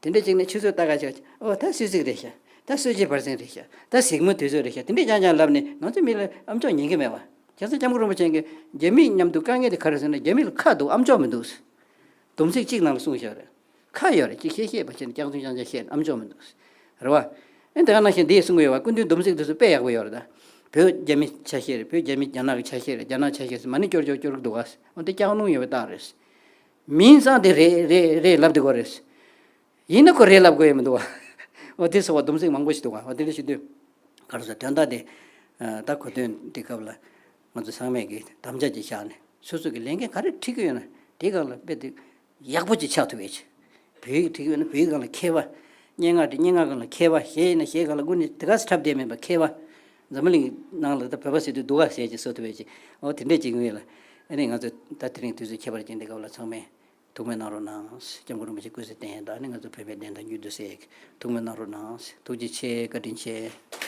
དེ་འདྲ་བྱས་ནས་ཆུ་ཚོད་ལྟ་ག་ཆགས། ཨོ་ད་སུད་སི་རེད་ཤག་ད་སུད་སི་བར་གསེང་རེད་ཤག་ད་གཟིགས་མོ་དུས་ཚོད་རེད་ཤག་དེ་འདྲ་རྐྱང་རྐྱང་ལབ་ནས་ང་ཚོ་མི་ལ་ཨམ་ཅོག་ཉན་གི་མེད་བ། བྱས་ཙང་སྐྱབས་མགོན་རིན་པོ་ཆེ་གིས་རྒྱ་མི་མཉམ་དུ་དཀའ་ངལ་དེ་ག་རེ་ཟེར་ན། རྒྱ་མི་ལ་ཁ་འདུག་ཨམ་ཅོག་མི་འདུག་སྡོམ་ཚིག་གཅིག་ནང་ལ་གསུངས་བཞག་རེད། ཁ་ཡོད་རེད། ཅིག་བཤད་བཤད་པ་བྱས་ནས་སྐྱག་རྫུན་རྐྱང་རྐྱང་བཤད་ཨམ་ཅོག་མི་འདུག་རེད་བ། ཨེ་དེ་ག་ནང་བཞིན་འདི་གསུང་གི་ཡོད་བ། སྐུ་མདུན་སྡོམ་ཚིག་དེ་ཚོ་དཔེ་ཡག་པོ་ཡོད་རེད་ད། བོད་རྒྱ་མི་ཆ་ཤས་རེད། བོད་རྒྱ་མི་རྒྱ་ནག་གི་ཆ་ཤས་རེད། རྒྱ་ནག་ཆ་ཤས་ཟེར་མ་ཎི་སྐྱོར་སྐྱོར་སྐྱོར་གི་འདུག་བ། འོ་དེ་སྐྱག་རླུང་ཡོད་པའི་རྟགས་རེད། མིན་ཙང་དེ་རེད་རེད་རེད་ལབ་བསྡད་ཀྱི་ཡོད་རེད། ཡིན་ན་ཁོ་རེད་ལབ་དགོས་ཡ་མི་འདུག་བ། འོ་དེ་སོགས་པ་སྡོམ་ཚིག་མང་པོ་ཞིག་འདུག་བ། འོ་དེ་འདྲ་ཞིག་འདུག་ག་རེ་ཟེར། དོན་དག་དེ་ད་གོ་སྟོན་དེ་སྐབས་ལ་ང་ཚོ་ཚང་མས་ཀྱི་དམ་བཅའ་ཅིག་བཞག་ནས་སོ་སོ་གི་ལས་འགན་ག་རེ་འཁྲི་གི་ཡོད་ན་དེ་སྒང་ལ་དཔེ་དེ་ཡག་པོ་ཅིག་ཆགས་ཐུབ་ཡས་ཅིག་བོད་ཡིག་འཁྲི་གི་ཡོད་ན་བོད་ཡིག་སྒང་ལ་མཁས་པ། སྙན་ངག་འབྲི་སྙན་ངག་སྒང་ལ་མཁས་པ། གཞས་ཡིན་ན་གཞས་སྒང་ལ་དངོས་གནས་དེ་ག་ཚོད་འཁྲབ་བསྡད་མེད་པ་མཁས་པ། འཛམ་བུ་གླིང་ནང་ལ་ད་བོད་པ་ཟེར་དུས་སྡུག་ག་ཟེར་ཅིག་བཟོ་ཐུབ་ཡས་ཅིག་འོ་དེ་འདྲས་ཅིག་ཡོང་ཡས་ལ། ཨ་ནི་ང་ཚོ་ད་དེ་རིང་དུས་ཚོད་ཁྱད་པར་ཅན་འདི་སྐབས་ལ་ཚང་མས་ཐུགས་སྨོན་གནང་རོགས་གནང་། སྐྱབས་མགོན་རིན་པོ་ཆེ་སྐུ་ཚེ་བརྟན་དང་ནི་ང་ཚོ་བོད་པའི་བདེན་མཐའ་མྱུར་དུ་གསལ། ཐུགས་སྨོན་གནང་རོགས་གནང་། ཐུགས་རྗེ་ཆེ། བཀའ་དྲིན་ཆེ།